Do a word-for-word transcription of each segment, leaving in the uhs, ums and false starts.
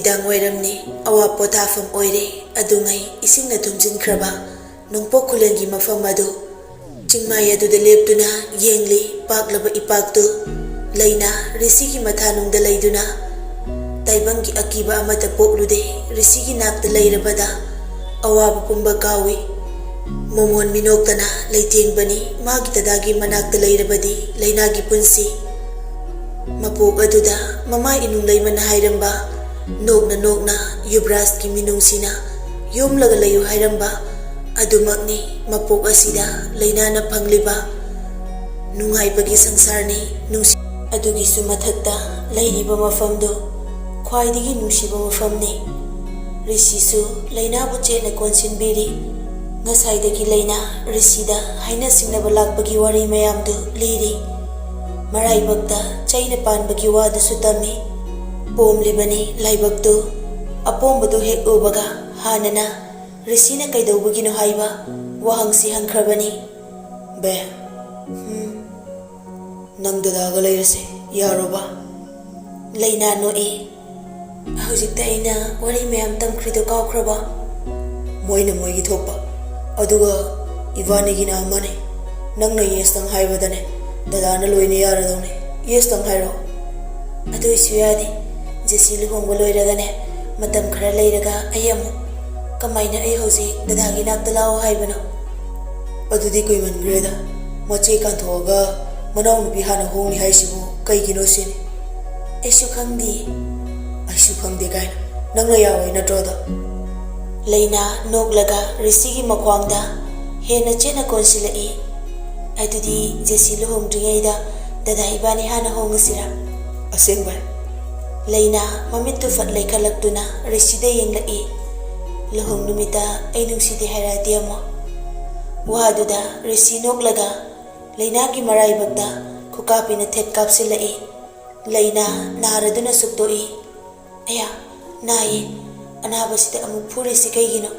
ꯅꯨꯃꯤꯗꯥꯡ ꯋꯥꯏꯔꯝꯅꯤ꯫ ꯑꯋꯥ ꯄꯣꯊꯥꯐꯝ ꯑꯣꯏꯔꯦ꯫ ꯑꯗꯨꯉꯩ ꯏꯁꯤꯡꯅ ꯊꯨꯝꯖꯤꯟꯈ꯭ꯔꯕ ꯅꯣꯡꯄꯣꯛ ꯈꯨꯂꯦꯟꯒꯤ ꯃꯐꯝ ꯑꯗꯨ꯫ ꯆꯤꯡꯃꯥꯏ ꯑꯗꯨꯗ ꯂꯦꯞꯇꯨꯅ ꯌꯦꯡꯂꯤ꯫ ꯄꯥꯛꯂꯕ ꯏꯄꯥꯛꯇꯨ ꯂꯩꯅꯥ ꯔꯤꯁꯤꯒꯤ ꯃꯊꯥꯅꯨꯡꯗ ꯂꯩꯗꯨꯅ, ꯇꯥꯏꯕꯪꯒꯤ ꯑꯀꯤꯕ ꯑꯃꯠꯇ ꯄꯣꯛꯂꯨꯗꯦ꯫ ꯔꯤꯁꯤꯒꯤ ꯅꯥꯛꯇ ꯂꯩꯔꯕꯗ ꯑꯋꯥꯕ ꯄꯨꯝꯕ ꯀꯥꯎꯏ꯫ ꯃꯣꯃꯣꯟ ꯃꯤꯅꯣꯛꯇꯅ ꯂꯩꯇꯦꯡꯕꯅꯤ꯫ ꯃꯥꯒꯤ ꯗꯗꯥꯒꯤ ꯃꯅꯥꯛꯇ ꯂꯩꯔꯕꯗꯤ ꯂꯩꯅꯥꯒꯤ ꯄꯨꯟꯁꯤ꯫ ꯃꯄꯣꯛ ꯑꯗꯨꯗ ꯃꯃꯥ ꯏꯅꯨꯡ ꯂꯩꯃꯅ ꯍꯥꯏꯔꯝꯕ, "ꯅꯣꯛꯅ ꯅꯣꯛꯅ ꯌꯨꯕ꯭ꯔꯥꯖꯀꯤ ꯃꯤꯅꯨꯡꯁꯤꯅ ꯌꯣꯝꯂꯒ ꯂꯩꯌꯨ" ꯍꯥꯏꯔꯝꯕ ꯑꯗꯨꯃꯛꯅꯤ꯫ ꯃꯄꯣꯛ ꯑꯁꯤꯗ ꯂꯩꯅꯥꯅ ꯐꯪꯂꯤꯕ ꯅꯨꯡꯉꯥꯏꯕꯒꯤ ꯁꯪꯁꯥꯔꯅꯤ꯫ ꯅꯨꯡꯁꯤ ꯑꯗꯨꯒꯤꯁꯨ ꯃꯊꯛꯇ ꯂꯩꯔꯤꯕ ꯃꯐꯝꯗꯨ ꯈ꯭ꯋꯥꯏꯗꯒꯤ ꯅꯨꯡꯁꯤꯕ ꯃꯐꯝꯅꯤ꯫ ꯔꯤꯁꯤꯁꯨ ꯂꯩꯅꯥꯕꯨ ꯆꯦꯠꯅ ꯀꯣꯟꯁꯤꯟꯕꯤꯔꯤ꯫ ꯉꯁꯥꯏꯗꯒꯤ ꯂꯩꯅꯥ ꯔꯤꯁꯤꯗ ꯍꯥꯏꯅ ꯁꯤꯡꯅꯕ ꯂꯥꯛꯄꯒꯤ ꯋꯥꯔꯤ ꯃꯌꯥꯝꯗꯨ ꯂꯤꯔꯤ꯫ ꯃꯔꯥꯏꯕꯛꯇ ꯆꯩꯅ ꯄꯥꯟꯕꯒꯤ ꯋꯥꯗꯨꯁꯨ ꯇꯝꯃꯤ꯫ ꯄꯣꯝꯂꯤꯕꯅꯤ ꯂꯥꯏꯕꯛꯇꯨ꯫ ꯑꯄꯣꯝꯕꯗꯨ ꯍꯦꯛ ꯎꯕꯒ ꯍꯥꯟꯅꯅ ꯔꯤꯁꯤꯅ ꯀꯩꯗꯧꯕꯒꯤꯅꯣ ꯍꯥꯏꯕ ꯋꯥꯍꯪꯁꯤ ꯍꯪꯈ꯭ꯔꯕꯅꯤ꯫ "ꯕꯦ, ꯍꯝ, ꯅꯪ ꯗꯗꯥꯒ ꯂꯩꯔꯁꯦ, ꯌꯥꯔꯣꯕ?" ꯂꯩꯅꯥ ꯅꯣꯛꯏ꯫ "ꯍꯧꯖꯤꯛꯇ ꯑꯩꯅ ꯋꯥꯔꯤ ꯃꯌꯥꯝ ꯇꯝꯈ꯭ꯔꯤꯗꯣ ꯀꯥꯎꯈ꯭ꯔꯕ?" "ꯃꯣꯏꯅ ꯃꯣꯏꯒꯤ ꯊꯣꯛꯄ, ꯑꯗꯨꯒ ꯏꯕꯥꯅꯤꯒꯤꯅ ꯑꯃꯅꯤ꯫ ꯅꯪꯅ ꯌꯦꯁꯇꯪ ꯍꯥꯏꯕꯗꯅꯦ, ꯗꯗꯥꯅ ꯂꯣꯏꯅ ꯌꯥꯔꯗꯧꯅꯦ꯫ ꯌꯦꯁꯇꯪ ꯍꯥꯏꯔꯣ꯫" "ꯑꯗꯨꯏꯁꯨ ꯌꯥꯗꯦ꯫ ꯖꯦꯁꯤ ꯂꯨꯍꯣꯡꯕ ꯂꯣꯏꯔꯒꯅꯦ, ꯃꯇꯝ ꯈꯔ ꯂꯩꯔꯒ ꯑꯩ ꯑꯃꯨꯛ꯫ ꯀꯃꯥꯏꯅ ꯑꯩ ꯍꯧꯖꯤꯛ ꯗꯗꯥꯒꯤ ꯅꯥꯛꯇ ꯂꯥꯛꯑꯣ ꯍꯥꯏꯕꯅꯣ?" "ꯑꯗꯨꯗꯤ ꯀꯨꯏꯃꯟꯈ꯭ꯔꯦꯗ꯫ ꯃꯆꯦ ꯀꯥꯟꯊꯣꯛꯑꯒ ꯃꯅꯥꯎꯅꯨꯄꯤ ꯍꯥꯟꯅ ꯍꯣꯡꯅꯤ ꯍꯥꯏꯁꯤꯕꯨ ꯀꯩꯒꯤꯅꯣ ꯁꯤꯅꯤ?" "ꯑꯩꯁꯨ ꯈꯪꯗꯦ꯫" "ꯑꯩꯁꯨ ꯈꯪꯗꯦ ꯀꯥꯏꯅ꯫ ꯅꯪꯅ ꯌꯥꯔꯣꯏ ꯅꯠꯇ꯭ꯔꯣ ꯑꯗꯣ?" ꯂꯩꯅꯥ ꯅꯣꯛꯂꯒ ꯔꯤꯁꯤꯒꯤ ꯃꯈ꯭ꯋꯥꯡꯗ ꯍꯦꯟꯅ ꯆꯦꯠꯅ ꯀꯣꯟꯁꯤꯜꯂꯛꯏ꯫ "ꯑꯗꯨꯗꯤ ꯖꯦꯁꯤ ꯂꯨꯍꯣꯡꯗ꯭ꯔꯤꯉꯩꯗ ꯗꯗꯥ ꯏꯕꯥꯅꯤ ꯍꯥꯟꯅ ꯍꯣꯡꯉꯁꯤꯔꯥ?" "ꯑꯁꯦꯡꯕ?" ꯂꯩꯅꯥ ꯃꯃꯤꯠꯇꯨ ꯐꯠ ꯂꯩꯈꯠꯂꯛꯇꯨꯅ ꯔꯤꯁꯤꯗ ꯌꯦꯡꯂꯛꯏ꯫ "ꯂꯨꯍꯣꯡ ꯅꯨꯃꯤꯠꯇ ꯑꯩ ꯅꯨꯡꯁꯤꯗꯦ ꯍꯥꯏꯔꯛꯑꯗꯤ ꯑꯃꯨꯛ?" ꯋꯥꯗꯨꯗ ꯔꯤꯁꯤ ꯅꯣꯛꯂꯒ ꯂꯩꯅꯥꯒꯤ ꯃꯔꯥꯏꯕꯛꯇ ꯈꯨꯀꯥꯞꯄꯤꯅ ꯊꯦꯠ ꯀꯥꯞꯁꯤꯜꯂꯛꯏ꯫ ꯂꯩꯅꯥ ꯅꯥꯔꯗꯨꯅ ꯁꯨꯛꯇꯣꯛꯏ꯫ "ꯑꯌꯥ, ꯅꯥꯏꯌꯦ꯫ ꯑꯅꯥꯕꯁꯤꯗ ꯑꯃꯨꯛ ꯐꯨꯔꯤꯁꯤ ꯀꯩꯒꯤꯅꯣ?"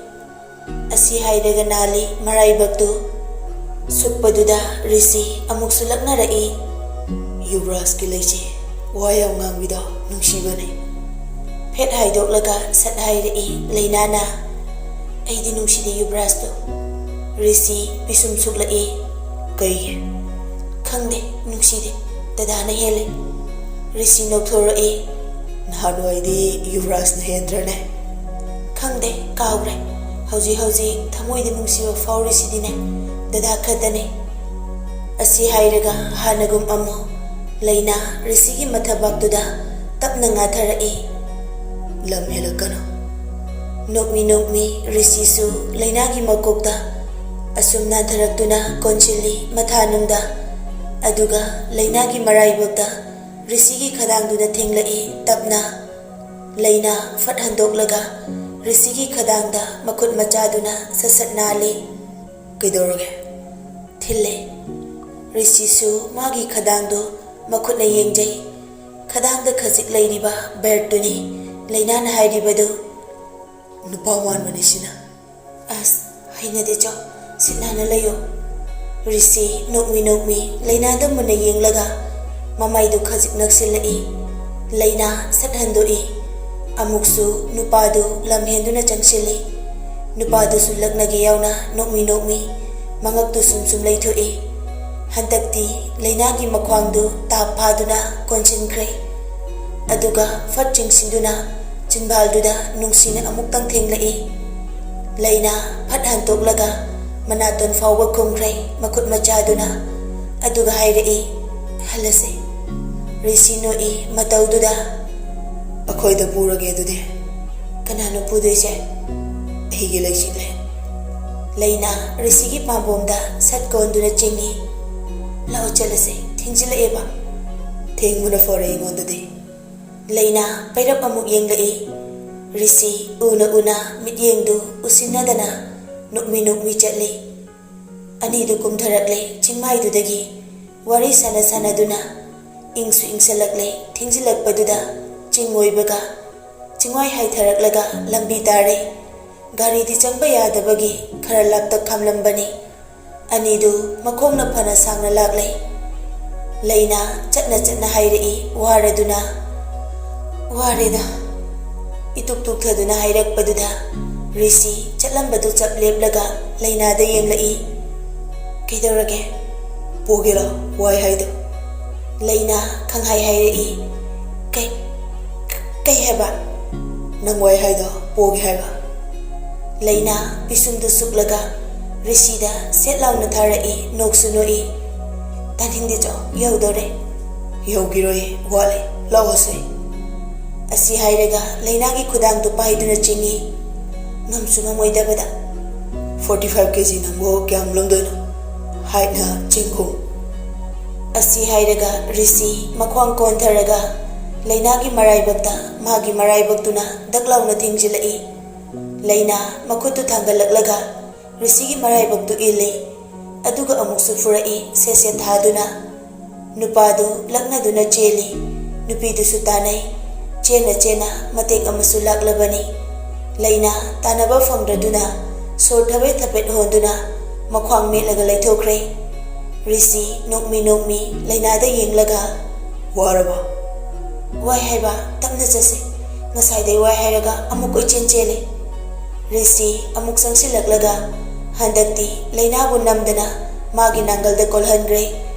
ꯑꯁꯤ ꯍꯥꯏꯔꯒ ꯅꯥꯜꯂꯤ ꯃꯔꯥꯏꯕꯛꯇꯨ꯫ ꯁꯨꯛꯄꯗꯨꯗ ꯔꯤꯁꯤ ꯑꯃꯨꯛꯁꯨ ꯂꯛꯅꯔꯛꯏ꯫ "ꯌꯨꯕ꯭ꯔꯥꯖꯀꯤ ꯂꯩꯆꯦ, ꯋꯥ ꯌꯥꯝ ꯉꯥꯡꯕꯤꯗꯣ ꯅꯨꯡꯁꯤꯕꯅꯦ꯫" ꯍꯦꯛ ꯍꯥꯏꯗꯣꯛꯂꯒ ꯁꯠ ꯍꯥꯏꯔꯛꯏ ꯂꯩꯅꯥꯅ, "ꯑꯩꯗꯤ ꯅꯨꯡꯁꯤꯗꯦ ꯌꯨꯕꯔꯥꯖꯇꯣ꯫" ꯔꯤꯁꯤ ꯄꯤꯁꯨꯝ ꯁꯨꯛꯂꯛꯏ꯫ "ꯀꯩꯒꯤ?" "ꯈꯪꯗꯦ, ꯅꯨꯡꯁꯤꯗꯦ, ꯗꯗꯥꯅ ꯍꯦꯜꯂꯦ꯫" ꯔꯤꯁꯤ ꯅꯣꯛꯊꯣꯔꯛꯏ꯫ "ꯅꯍꯥꯟꯋꯥꯏꯗꯤ ꯌꯨꯕꯔꯥꯖꯅ ꯍꯦꯟꯗ꯭ꯔꯅꯦ?" "ꯈꯪꯗꯦ, ꯀꯥꯎꯈ꯭ꯔꯦ꯫ ꯍꯧꯖꯤꯛ ꯍꯧꯖꯤꯛ ꯊꯃꯣꯏꯗ ꯅꯨꯡꯁꯤꯕ ꯐꯥꯎꯔꯤꯁꯤꯗꯤꯅꯦ, ꯗꯗꯥ ꯈꯛꯇꯅꯦ꯫" ꯑꯁꯤ ꯍꯥꯏꯔꯒ ꯍꯥꯟꯅꯒꯨꯝ ꯑꯃꯨꯛ ꯂꯩꯅꯥ ꯔꯤꯁꯤꯒꯤ ꯃꯊꯕꯥꯛꯇꯨꯗ ꯇꯞꯅ ꯉꯥꯊꯔꯛꯏ꯫ "ꯂꯝ ꯍꯦꯜꯂꯛꯀꯅꯨ꯫" ꯅꯣꯛꯃꯤ ꯅꯣꯛꯃꯤ ꯔꯤꯁꯤꯁꯨ ꯂꯩꯅꯥꯒꯤ ꯃꯀꯣꯛꯇ ꯑꯁꯨꯝ ꯅꯥꯟꯊꯔꯛꯇꯨꯅ ꯀꯣꯟꯁꯤꯜꯂꯤ ꯃꯊꯥꯅꯨꯡꯗ꯫ ꯑꯗꯨꯒ ꯂꯩꯅꯥꯒꯤ ꯃꯔꯥꯏꯕꯛꯇ ꯔꯤꯁꯤꯒꯤ ꯈꯗꯥꯡꯗꯨꯅ ꯊꯦꯡꯂꯛꯏ ꯇꯞꯅ꯫ ꯂꯩꯅꯥ ꯐꯠ ꯍꯟꯗꯣꯛꯂꯒ ꯔꯤꯁꯤꯒꯤ ꯈꯗꯥꯡꯗ ꯃꯈꯨꯠ ꯃꯆꯥꯗꯨꯅ ꯁꯠ ꯁꯠ ꯅꯥꯜꯂꯤ꯫ "ꯀꯩꯗꯧꯔꯒꯦ?" "ꯊꯤꯜꯂꯦ꯫" ꯔꯤꯁꯤꯁꯨ ꯃꯥꯒꯤ ꯈꯗꯥꯡꯗꯨ ꯃꯈꯨꯠꯅ ꯌꯦꯡꯖꯩ꯫ ꯈꯗꯥꯡꯗ ꯈꯖꯤꯛ ꯂꯩꯔꯤꯕ ꯕꯦꯜꯠꯇꯨꯅꯤ ꯂꯩꯅꯥꯅ ꯍꯥꯏꯔꯤꯕꯗꯨ꯫ "ꯅꯨꯄꯥ ꯃꯥꯟꯕꯅꯤ ꯁꯤꯅ꯫" "ꯑꯁ, ꯍꯩꯅꯗꯦ, ꯆꯣ, ꯁꯤꯠ ꯅꯥꯟꯅ ꯂꯩꯌꯣ꯫" ꯔꯤꯁꯤ ꯅꯣꯛꯃꯤ ꯅꯣꯛꯃꯤ ꯂꯩꯅꯥꯗ ꯃꯨꯟꯅ ꯌꯦꯡꯂꯒ ꯃꯃꯥꯏꯗꯨ ꯈꯖꯤꯛ ꯅꯛꯁꯤꯜꯂꯛꯏ꯫ ꯂꯩꯅꯥ ꯁꯠ ꯍꯟꯗꯣꯛꯏ꯫ ꯑꯃꯨꯛꯁꯨ ꯅꯨꯄꯥꯗꯨ ꯂꯝꯍꯦꯟꯗꯨꯅ ꯆꯪꯁꯤꯜꯂꯤ꯫ ꯅꯨꯄꯥꯗꯨꯁꯨ ꯂꯛꯅꯒꯦ ꯌꯥꯎꯅ ꯅꯣꯛꯃꯤ ꯅꯣꯛꯃꯤ ꯃꯉꯛꯇꯨ ꯁꯨꯝ ꯁꯨꯝ ꯂꯩꯊꯣꯛꯏ꯫ ꯍꯟꯗꯛꯇꯤ ꯂꯩꯅꯥꯒꯤ ꯃꯈ꯭ꯋꯥꯡꯗꯨ ꯇꯥꯞ ꯐꯥꯗꯨꯅ ꯀꯣꯟꯁꯤꯟꯈ꯭ꯔꯦ꯫ ꯑꯗꯨꯒ ꯐꯠ ꯆꯤꯡꯁꯤꯟꯗꯨꯅ ꯆꯤꯟꯕꯥꯜꯗꯨꯗ ꯅꯨꯡꯁꯤꯅ ꯑꯃꯨꯛꯇꯪ ꯊꯦꯡꯂꯛꯏ꯫ ꯂꯩꯅꯥ ꯐꯠ ꯍꯟꯇꯣꯛꯂꯒ ꯃꯅꯥꯇꯣꯟ ꯐꯥꯎꯕ ꯈꯨꯝꯈ꯭ꯔꯦ ꯃꯈꯨꯠ ꯃꯆꯥꯗꯨꯅ꯫ ꯑꯗꯨꯒ ꯍꯥꯏꯔꯛꯏ, "ꯍꯜꯂꯁꯦ꯫" ꯔꯤꯁꯤ ꯅꯣꯛꯏ ꯃꯇꯧꯗꯨꯗ꯫ "ꯑꯩꯈꯣꯏꯗ ꯄꯨꯔꯒꯦ ꯑꯗꯨꯗꯤ꯫" "ꯀꯅꯥꯅꯣ ꯄꯨꯗꯣꯏꯁꯦ?" "ꯑꯩꯒꯤ ꯂꯩꯆꯤꯛꯂꯦ꯫" ꯂꯩꯅꯥ ꯔꯤꯁꯤꯒꯤ ꯄꯥꯝꯕꯣꯝꯗ ꯁꯠ ꯀꯣꯟꯗꯨꯅ ꯆꯤꯡꯏ꯫ "ꯂꯥꯛꯑꯣ ꯆꯠꯂꯁꯦ, ꯊꯦꯡꯖꯤꯜꯂꯛꯑꯦꯕ꯫" "ꯊꯦꯡꯕꯅ ꯐꯔꯦ ꯑꯩꯉꯣꯟꯗꯗꯤ꯫" ꯂꯩꯅꯥ ꯄꯩꯔꯞ ꯑꯃꯨꯛ ꯌꯦꯡꯂꯛꯏ꯫ ꯔꯤꯁꯤ ꯎꯅ ꯎꯅ ꯃꯤꯠꯌꯦꯡꯗꯨ ꯎꯁꯤꯟꯅꯗꯅ ꯅꯣꯛꯃꯤ ꯅꯣꯛꯃꯤ ꯆꯠꯂꯤ꯫ ꯑꯅꯤꯗꯨ ꯀꯨꯝꯊꯔꯛꯂꯦ ꯆꯤꯡꯃꯥꯏꯗꯨꯗꯒꯤ꯫ ꯋꯥꯔꯤ ꯁꯥꯟꯅ ꯁꯥꯟꯅꯗꯨꯅ ꯏꯪꯁꯨ ꯏꯪꯁꯜꯂꯛꯂꯦ꯫ ꯊꯦꯡꯖꯤꯜꯂꯛꯄꯗꯨꯗ ꯆꯤꯡ ꯑꯣꯏꯕꯒ ꯆꯤꯡꯃꯥꯏ ꯍꯥꯏꯊꯔꯛꯂꯒ ꯂꯝꯕꯤ ꯇꯥꯔꯦ꯫ ꯒꯥꯔꯤꯗꯤ ꯆꯪꯕ ꯌꯥꯗꯕꯒꯤ ꯈꯔ ꯂꯥꯞꯇꯛ ꯈꯥꯝꯂꯝꯕꯅꯤ꯫ ꯑꯅꯤꯗꯨ ꯃꯈꯣꯡꯅ ꯐꯅ ꯁꯥꯡꯅ ꯂꯥꯛꯂꯦ꯫ ꯂꯩꯅꯥ ꯆꯠꯅ ꯆꯠꯅ ꯍꯥꯏꯔꯛꯏ ꯋꯥꯔꯗꯨꯅ, "ꯋꯥꯔꯦꯗ꯫" ꯏꯇꯨꯛ ꯇꯨꯛꯊꯗꯨꯅ ꯍꯥꯏꯔꯛꯄꯗꯨꯗ ꯔꯤꯁꯤ ꯆꯠꯂꯝꯕꯗꯨ ꯆꯞ ꯂꯦꯞꯂꯒ ꯂꯩꯅꯥꯗ ꯌꯦꯡꯂꯛꯏ꯫ "ꯀꯩꯗꯧꯔꯒꯦ? ꯄꯣꯒꯦꯔꯣ ꯋꯥꯏ ꯍꯥꯏꯗꯣ?" ꯂꯩꯅꯥ ꯈꯪꯍꯥꯏ ꯍꯥꯏꯔꯛꯏ꯫ "ꯀꯩ, ꯀꯩ ꯍꯥꯏꯕ?" "ꯅꯪ ꯋꯥꯏ ꯍꯥꯏꯗꯣ ꯄꯣꯒꯦ ꯍꯥꯏꯕ?" ꯂꯩꯅꯥ ꯄꯤꯁꯨꯝꯗꯨ ꯁꯨꯛꯂꯒ ꯔꯤꯁꯤꯗ ꯁꯦꯠ ꯂꯥꯎꯅ ꯊꯥꯔꯛꯏ, ꯅꯣꯛꯁꯨ ꯅꯣꯛꯏ꯫ "ꯇꯥꯅꯤꯡꯗꯦ ꯆꯣ, ꯌꯧꯗꯣꯔꯦ꯫" "ꯌꯧꯈꯤꯔꯣꯏ, ꯋꯥꯠꯂꯤ, ꯂꯥꯛꯑꯣꯁꯦ꯫" ꯑꯁꯤ ꯍꯥꯏꯔꯒ ꯂꯩꯅꯥꯒꯤ ꯈꯨꯗꯥꯡꯗꯨ ꯄꯥꯏꯗꯨꯅ ꯆꯤꯡꯏ꯫ ꯉꯝꯁꯨ ꯉꯝꯃꯣꯏꯗꯕꯗ꯫ "ꯐꯣꯔꯇꯤ ꯐꯥꯏꯚ ꯀꯦ ꯖꯤ ꯅꯪꯕꯨ ꯀꯌꯥꯝ ꯂꯨꯝꯗꯣꯏꯅꯣ? ꯍꯥꯏꯠꯅ ꯆꯤꯡꯈꯨꯝ꯫" ꯑꯁꯤ ꯍꯥꯏꯔꯒ ꯔꯤꯁꯤ ꯃꯈ꯭ꯋꯥꯡ ꯀꯣꯟꯊꯔꯒ ꯂꯩꯅꯥꯒꯤ ꯃꯔꯥꯏꯕꯛꯇ ꯃꯥꯒꯤ ꯃꯔꯥꯏꯕꯛꯇꯨꯅ ꯗꯛ ꯂꯥꯎꯅ ꯊꯤꯡꯖꯤꯜꯂꯛꯏ꯫ ꯂꯩꯅꯥ ꯃꯈꯨꯠꯇꯨ ꯊꯥꯡꯒꯠꯂꯛꯂꯒ ꯔꯤꯁꯤꯒꯤ ꯃꯔꯥꯏꯕꯛꯇꯨ ꯏꯜꯂꯤ꯫ ꯑꯗꯨꯒ ꯑꯃꯨꯛꯁꯨ ꯐꯨꯔꯛꯏ, ꯁꯦꯠ ꯁꯦꯠ ꯊꯥꯗꯨꯅ꯫ ꯅꯨꯄꯥꯗꯨ ꯂꯛꯅꯗꯨꯅ ꯆꯦꯜꯂꯤ꯫ ꯅꯨꯄꯤꯗꯨꯁꯨ ꯇꯥꯅꯩ꯫ ꯆꯦꯟꯅ ꯆꯦꯟꯅ ꯃꯇꯦꯛ ꯑꯃꯁꯨ ꯂꯥꯛꯂꯕꯅꯤ꯫ ꯂꯩꯅꯥ ꯇꯥꯟꯅꯕ ꯐꯪꯗ꯭ꯔꯗꯨꯅ ꯁꯣꯔ ꯊꯕꯦꯠ ꯊꯕꯦꯠ ꯍꯣꯟꯗꯨꯅ ꯃꯈ꯭ꯋꯥꯡ ꯃꯦꯠꯂꯒ ꯂꯩꯊꯣꯛꯈ꯭ꯔꯦ꯫ ꯔꯤꯁꯤ ꯅꯣꯛꯃꯤ ꯅꯣꯛꯃꯤ ꯂꯩꯅꯥꯗ ꯌꯦꯡꯂꯒ, "ꯋꯥꯔꯕ?" "ꯋꯥꯏ ꯍꯥꯏꯕ, ꯇꯞꯅ ꯆꯠꯁꯦ꯫ ꯉꯁꯥꯏꯗꯩ ꯋꯥꯏ ꯍꯥꯏꯔꯒ ꯑꯃꯨꯛ ꯀꯣꯏꯆꯦꯟ ꯆꯦꯜꯂꯦ꯫" ꯔꯤꯁꯤ ꯑꯃꯨꯛ ꯆꯪꯁꯤꯜꯂꯛꯂꯒ ꯍꯟꯗꯛꯇꯤ ꯂꯩꯅꯥꯕꯨ ꯅꯝꯗꯅ ꯃꯥꯒꯤ ꯅꯥꯡꯒꯜꯗ ꯀꯣꯜꯍꯟꯈ꯭ꯔꯦ꯫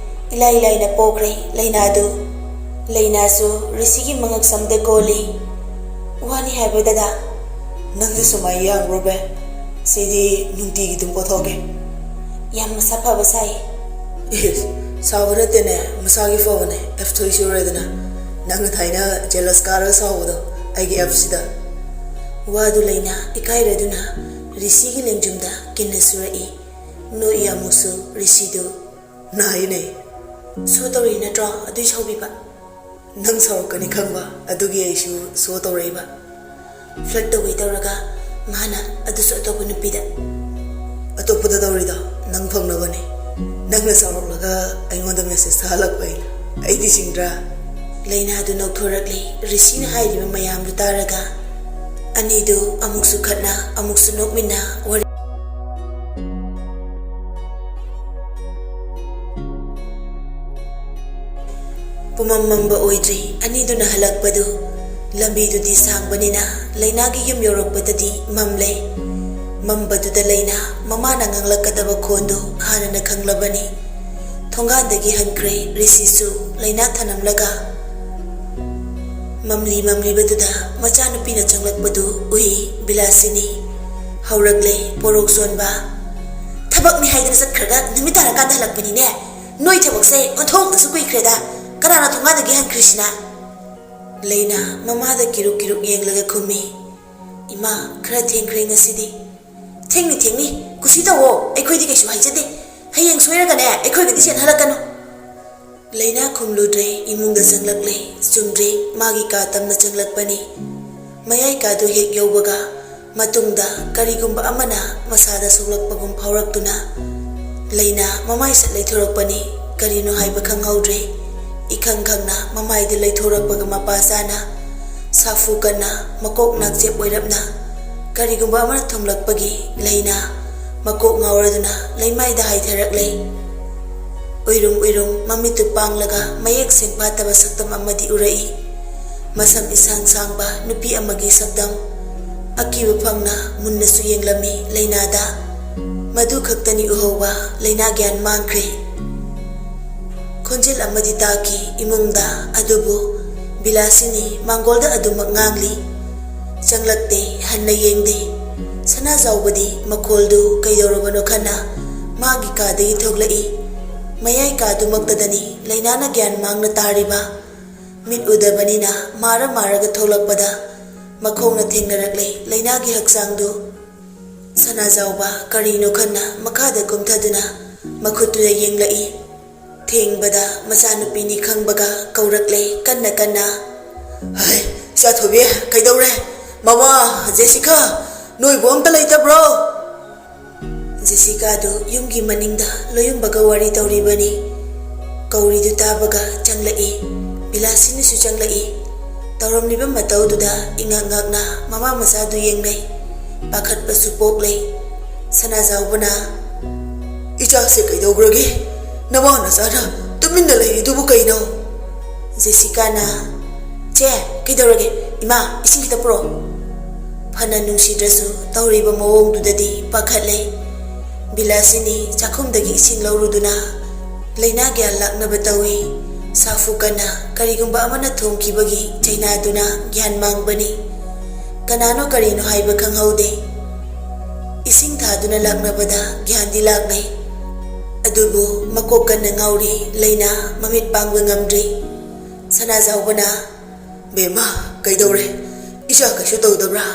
ꯏꯂꯥꯏ ꯂꯥꯏꯅ ꯄꯣꯛꯈ꯭ꯔꯦ ꯂꯩꯅꯥꯗꯨ꯫ ꯂꯩꯅꯥꯁꯨ ꯔꯤꯁꯤꯒꯤ ꯃꯉꯛꯁꯝꯗ ꯀꯣꯜꯂꯤ꯫ "ꯋꯥꯅꯤ ꯍꯥꯏꯕ ꯗꯗꯥ?" "ꯅꯪꯁꯨ ꯁꯨꯃꯥꯏ ꯌꯥꯡꯕ꯭ꯔꯣ ꯕꯦ? ꯁꯤꯗꯤ ꯅꯨꯡꯇꯤꯒꯤ ꯑꯗꯨꯝ ꯄꯣꯊꯣꯛꯀꯦ꯫" "ꯌꯥꯝ ꯃꯁꯥ ꯐꯕ ꯁꯥꯏ꯫" "ꯏꯁ, ꯁꯥꯕ ꯅꯠꯇꯦꯅꯦ, ꯃꯁꯥꯒꯤ ꯐꯕꯅꯦ꯫ ꯑꯦꯞ ꯊꯣꯏ ꯁꯨꯔꯦꯗꯅ, ꯅꯪꯅ ꯊꯥꯏꯅ ꯖꯦꯂꯁ ꯀꯥꯔꯒ ꯁꯥꯎꯕꯗꯣ ꯑꯩꯒꯤ ꯑꯦꯞꯁꯤꯗ꯫" ꯋꯥꯗꯨ ꯂꯩꯅꯥ ꯏꯀꯥꯏꯔꯗꯨꯅ ꯔꯤꯁꯤꯒꯤ ꯂꯦꯡꯖꯨꯝꯗ ꯀꯤꯟꯅ ꯁꯨꯔꯛꯏ꯫ ꯅꯣꯛꯏ ꯑꯃꯨꯛꯁꯨ ꯔꯤꯁꯤꯗꯨ꯫ "ꯅꯥꯏꯅꯦ꯫" "ꯁꯣ ꯇꯧꯔꯤ ꯅꯠꯇ꯭ꯔꯣ? ꯑꯗꯨꯏ ꯁꯥꯎꯕꯤꯕ꯫" "ꯅꯪ ꯁꯥꯎꯔꯛꯀꯅꯤ ꯈꯪꯕ, ꯑꯗꯨꯒꯤ ꯑꯩꯁꯨ ꯁꯣ ꯇꯧꯔꯛꯏꯕ꯫" ꯐ꯭ꯂꯔꯠ ꯇꯧꯒꯦ ꯇꯧꯔꯒ ꯃꯥꯅ ꯑꯗꯨꯁꯨ ꯑꯇꯣꯞꯄ ꯅꯨꯄꯤꯗ꯫ "ꯑꯇꯣꯞꯄꯗ ꯇꯧꯔꯤꯗꯣ ꯅꯪ ꯐꯪꯅꯕꯅꯦ꯫ ꯅꯪꯅ ꯁꯥꯎꯔꯛꯂꯒ ꯑꯩꯉꯣꯟꯗ ꯃꯦꯁꯦꯖ ꯊꯥꯍꯜꯂꯛꯄ ꯑꯩꯅ꯫ ꯑꯩꯗꯤ ꯁꯤꯡꯗ꯭ꯔꯥ?" ꯂꯩꯅꯥꯗꯨ ꯅꯣꯛꯊꯣꯔꯛꯂꯤ꯫ ꯔꯤꯁꯤꯅ ꯍꯥꯏꯔꯤꯕ ꯃꯌꯥꯝꯗꯨ ꯇꯥꯔꯒ ꯑꯅꯤꯗꯨ ꯑꯃꯨꯛꯁꯨ ꯈꯠꯅ, ꯑꯃꯨꯛꯁꯨ ꯅꯣꯛꯃꯤꯟꯅ ꯋꯥꯔꯤ ꯄꯨꯃꯝ ꯃꯝꯕ ꯑꯣꯏꯗ꯭ꯔꯤ꯫ ꯑꯅꯤꯗꯨꯅ ꯍꯜꯂꯛꯄꯗꯨ ꯂꯝꯕꯤꯗꯨꯗꯤ ꯁꯥꯡꯕꯅꯤꯅ ꯂꯩꯅꯥꯒꯤ ꯌꯨꯝ ꯌꯧꯔꯛꯄꯗꯗꯤ ꯃꯝꯂꯦ꯫ ꯃꯝꯕꯗꯨꯗ ꯂꯩꯅꯥ ꯃꯃꯥꯅ ꯉꯥꯡꯂꯛꯀꯗꯕ ꯈꯣꯟꯗꯨ ꯍꯥꯟꯅꯅ ꯈꯪꯂꯕꯅꯤ꯫ ꯊꯣꯡꯒꯥꯟꯗꯒꯤ ꯍꯟꯈ꯭ꯔꯦ ꯔꯤꯁꯤꯁꯨ ꯂꯩꯅꯥ ꯊꯅꯝꯂꯒ꯫ ꯃꯝꯂꯤ ꯃꯝꯂꯤꯕꯗꯨꯗ ꯃꯆꯥꯅꯨꯄꯤꯅ ꯆꯪꯂꯛꯄꯗꯨ ꯎꯏ ꯕꯤꯂꯥꯁꯤꯅꯤ꯫ ꯍꯧꯔꯛꯂꯦ ꯄꯣꯔꯣꯛ ꯆꯣꯟꯕ꯫ "ꯊꯕꯛꯅꯤ ꯍꯥꯏꯗꯅ ꯆꯠꯈ꯭ꯔꯒ ꯅꯨꯃꯤꯠ ꯇꯥꯔꯀꯥꯟꯗ ꯍꯜꯂꯛꯄꯅꯤꯅꯦ꯫ ꯅꯣꯏ ꯊꯕꯛꯁꯦ ꯑꯣꯟꯊꯣꯛꯅꯁꯨ ꯀꯨꯏꯈ꯭ꯔꯦꯗ꯫ ꯀꯅꯥꯅ ꯊꯣꯡꯒꯥꯟꯗꯒꯤ ꯍꯟꯈ꯭ꯔꯤꯁꯤꯅ?" ꯂꯩꯅꯥ ꯃꯃꯥꯗ ꯀꯤꯔꯨꯛ ꯀꯤꯔꯨꯛ ꯌꯦꯡꯂꯒ ꯈꯨꯝꯃꯤ꯫ "ꯏꯃꯥ, ꯈꯔ ꯊꯦꯡꯈ꯭ꯔꯦ ꯉꯁꯤꯗꯤ꯫" "ꯊꯦꯡꯅꯤ ꯊꯦꯡꯅꯤ, ꯀꯨꯁꯤ ꯇꯧꯋꯣ, ꯑꯩꯈꯣꯏꯗꯤ ꯀꯩꯁꯨ ꯍꯥꯏꯖꯗꯦ꯫ ꯍꯌꯦꯡ ꯁꯣꯏꯔꯒꯅꯦ ꯑꯩꯈꯣꯏꯒꯗꯤ ꯆꯦꯟꯍꯜꯂꯛꯀꯅꯨ꯫" ꯂꯩꯅꯥ ꯈꯨꯝꯂꯨꯗ꯭ꯔꯦ, ꯏꯃꯨꯡꯗ ꯆꯪꯂꯛꯂꯦ꯫ ꯆꯨꯝꯗ꯭ꯔꯤ, ꯃꯥꯒꯤ ꯀꯥ ꯇꯝꯅ ꯆꯪꯂꯛꯄꯅꯤ꯫ ꯃꯌꯥꯏ ꯀꯥꯗꯨ ꯍꯦꯛ ꯌꯧꯕꯒ ꯃꯇꯨꯡꯗ ꯀꯔꯤꯒꯨꯝꯕ ꯑꯃꯅ ꯃꯁꯥꯗ ꯁꯣꯛꯂꯛꯄꯒꯨꯝ ꯐꯥꯎꯔꯛꯇꯨꯅ ꯂꯩꯅꯥ ꯃꯃꯥꯏ ꯁꯠ ꯂꯩꯊꯣꯔꯛꯄꯅꯤ꯫ ꯀꯔꯤꯅꯣ ꯍꯥꯏꯕ ꯈꯪꯍꯧꯗ꯭ꯔꯦ꯫ ꯏꯈꯪ ꯈꯪꯅ ꯃꯃꯥꯏꯗꯨ ꯂꯩꯊꯣꯔꯛꯄꯒ ꯃꯄꯥ ꯆꯥꯅ ꯁꯥꯐꯨ ꯀꯟꯅ ꯃꯀꯣꯛ ꯅꯥꯛꯆꯦꯞ ꯑꯣꯏꯔꯞꯅ ꯀꯔꯤꯒꯨꯝꯕ ꯑꯃꯅ ꯊꯨꯝꯂꯛꯄꯒꯤ ꯂꯩꯅꯥ ꯃꯀꯣꯛ ꯉꯥꯎꯔꯗꯨꯅ ꯂꯩꯃꯥꯏꯗ ꯍꯥꯏꯊꯔꯛꯂꯦ꯫ ꯎꯏꯔꯨꯝ ꯎꯏꯔꯨꯝ ꯃꯃꯤꯠꯇꯨ ꯄꯥꯡꯂꯒ ꯃꯌꯦꯛ ꯁꯦꯡꯐꯥꯠꯇꯕ ꯁꯛꯇꯝ ꯑꯃꯗꯤ ꯎꯔꯛꯏ꯫ ꯃꯁꯝ ꯏꯁꯥꯡ ꯁꯥꯡꯕ ꯅꯨꯄꯤ ꯑꯃꯒꯤ ꯁꯛꯇꯝ꯫ ꯑꯀꯤꯕ ꯐꯪꯅ ꯃꯨꯟꯅꯁꯨ ꯌꯦꯡꯂꯝꯃꯤ ꯂꯩꯅꯥꯗ꯫ ꯃꯗꯨ ꯈꯛꯇꯅꯤ ꯎꯍꯧꯕ, ꯂꯩꯅꯥ ꯒ꯭ꯌꯥꯟ ꯃꯥꯡꯈ꯭ꯔꯦ꯫ ꯈꯣꯟꯖꯦꯜ ꯑꯃꯗꯤ ꯇꯥꯈꯤ ꯏꯃꯨꯡꯗ, ꯑꯗꯨꯕꯨ ꯕꯤꯂꯥꯁꯤꯅꯤ ꯃꯥꯡꯒꯣꯜꯗ ꯑꯗꯨꯃꯛ ꯉꯥꯡꯂꯤ꯫ ꯆꯪꯂꯛꯇꯦ, ꯍꯟꯅ ꯌꯦꯡꯗꯦ꯫ ꯁꯅꯥꯖꯥꯎꯕꯗꯤ ꯃꯈꯣꯜꯗꯨ ꯀꯩꯗꯧꯔꯕꯅꯣ ꯈꯟꯅ ꯃꯥꯒꯤ ꯀꯥꯗꯒꯤ ꯊꯣꯛꯂꯛꯏ꯫ ꯃꯌꯥꯏ ꯀꯥꯗꯨꯃꯛꯇꯗꯅꯤ ꯂꯩꯅꯥꯅ ꯒ꯭ꯌꯥꯟ ꯃꯥꯡꯅ ꯇꯥꯔꯤꯕ꯫ ꯃꯤꯠ ꯎꯗꯕꯅꯤꯅ ꯃꯥꯔ ꯃꯥꯔꯒ ꯊꯣꯛꯂꯛꯄꯗ ꯃꯈꯣꯡꯅ ꯊꯦꯡꯅꯔꯛꯂꯦ ꯂꯩꯅꯥꯒꯤ ꯍꯛꯆꯥꯡꯗꯨ꯫ ꯁꯅꯥꯖꯥꯎꯕ ꯀꯔꯤꯅꯣ ꯈꯟꯅ ꯃꯈꯥꯗ ꯀꯨꯝꯊꯗꯨꯅ ꯃꯈꯨꯠꯇꯨꯗ ꯌꯦꯡꯂꯛꯏ꯫ ꯊꯦꯡꯕꯗ ꯃꯆꯥꯅꯨꯄꯤꯅꯤ ꯈꯪꯕꯒ ꯀꯧꯔꯛꯂꯦ ꯀꯟꯅ ꯀꯟꯅ꯫ "ꯍꯩ, ꯏꯆꯥ ꯊꯣꯏꯕꯤ, ꯀꯩꯗꯧꯔꯦ? ꯃꯃꯥ, ꯖꯦꯁꯤꯀꯥ, ꯅꯣꯏꯕꯨ ꯑꯝꯇ ꯂꯩꯇꯕ꯭ꯔꯣ?" ꯖꯦꯁꯤꯀꯥꯗꯨ ꯌꯨꯝꯒꯤ ꯃꯅꯤꯡꯗ ꯂꯣꯌꯨꯝꯕꯒ ꯋꯥꯔꯤ ꯇꯧꯔꯤꯕꯅꯤ꯫ ꯀꯧꯔꯤꯗꯨ ꯇꯥꯕꯒ ꯆꯪꯂꯛꯏ꯫ ꯕꯤꯂꯥꯁꯤꯅꯤꯁꯨ ꯆꯪꯂꯛꯏ꯫ ꯇꯧꯔꯝꯂꯤꯕ ꯃꯇꯧꯗꯨꯗ ꯏꯉꯛ ꯉꯛꯅ ꯃꯃꯥ ꯃꯆꯥꯗꯨ ꯌꯦꯡꯅꯩ꯫ ꯄꯥꯈꯠꯄꯁꯨ ꯄꯣꯛꯂꯦ꯫ ꯁꯅꯥꯖꯥꯎꯕꯅ, "ꯏꯆꯥꯁꯦ ꯀꯩꯗꯧꯈ꯭ꯔꯒꯦ? ꯅꯃꯥ ꯅꯆꯥꯅ ꯇꯨꯃꯤꯟꯅ ꯂꯩꯔꯤꯗꯨꯕꯨ ꯀꯩꯅꯣ?" ꯖꯦꯁꯤꯀꯥꯅ, "ꯆꯦ, ꯀꯩꯗꯧꯔꯒꯦ? ꯏꯃꯥ, ꯏꯁꯤꯡ ꯈꯤꯇ ꯄꯨꯔꯛꯑꯣ꯫" ꯐꯅ ꯅꯨꯡꯁꯤꯗ꯭ꯔꯁꯨ ꯇꯧꯔꯤꯕ ꯃꯑꯣꯡꯗꯨꯗꯗꯤ ꯄꯥꯈꯠꯂꯦ꯫ ꯕꯤꯂꯥꯁꯤꯅꯤ ꯆꯥꯛꯈꯨꯝꯗꯒꯤ ꯏꯁꯤꯡ ꯂꯧꯔꯨꯗꯨꯅ ꯂꯩꯅꯥ ꯒ꯭ꯌꯥꯟ ꯂꯥꯛꯅꯕ ꯇꯧꯏ꯫ ꯁꯥꯐꯨ ꯀꯟꯅ ꯀꯔꯤꯒꯨꯝꯕ ꯑꯃꯅ ꯊꯣꯝꯈꯤꯕꯒꯤ ꯆꯩꯅꯥꯗꯨꯅ ꯒ꯭ꯌꯥꯟ ꯃꯥꯡꯕꯅꯤ꯫ ꯀꯅꯥꯅꯣ ꯀꯔꯤꯅꯣ ꯍꯥꯏꯕ ꯈꯪꯍꯧꯗꯦ꯫ ꯏꯁꯤꯡ ꯊꯥꯗꯨꯅ ꯂꯥꯛꯅꯕꯗ ꯒ꯭ꯌꯥꯟꯗꯤ ꯂꯥꯛꯂꯦ꯫ ꯑꯗꯨꯕꯨ ꯃꯀꯣꯛ ꯀꯟꯅ ꯉꯥꯎꯔꯤ꯫ ꯂꯩꯅꯥ ꯃꯃꯤꯠ ꯄꯥꯡꯕ ꯉꯝꯗ꯭ꯔꯤ꯫ ꯁꯅꯥꯖꯥꯎꯕꯅ, "ꯕꯦꯝꯃ, ꯀꯩꯗꯧꯔꯦ? ꯏꯆꯥ ꯀꯩꯁꯨ ꯇꯧꯗꯕ꯭ꯔꯥ?"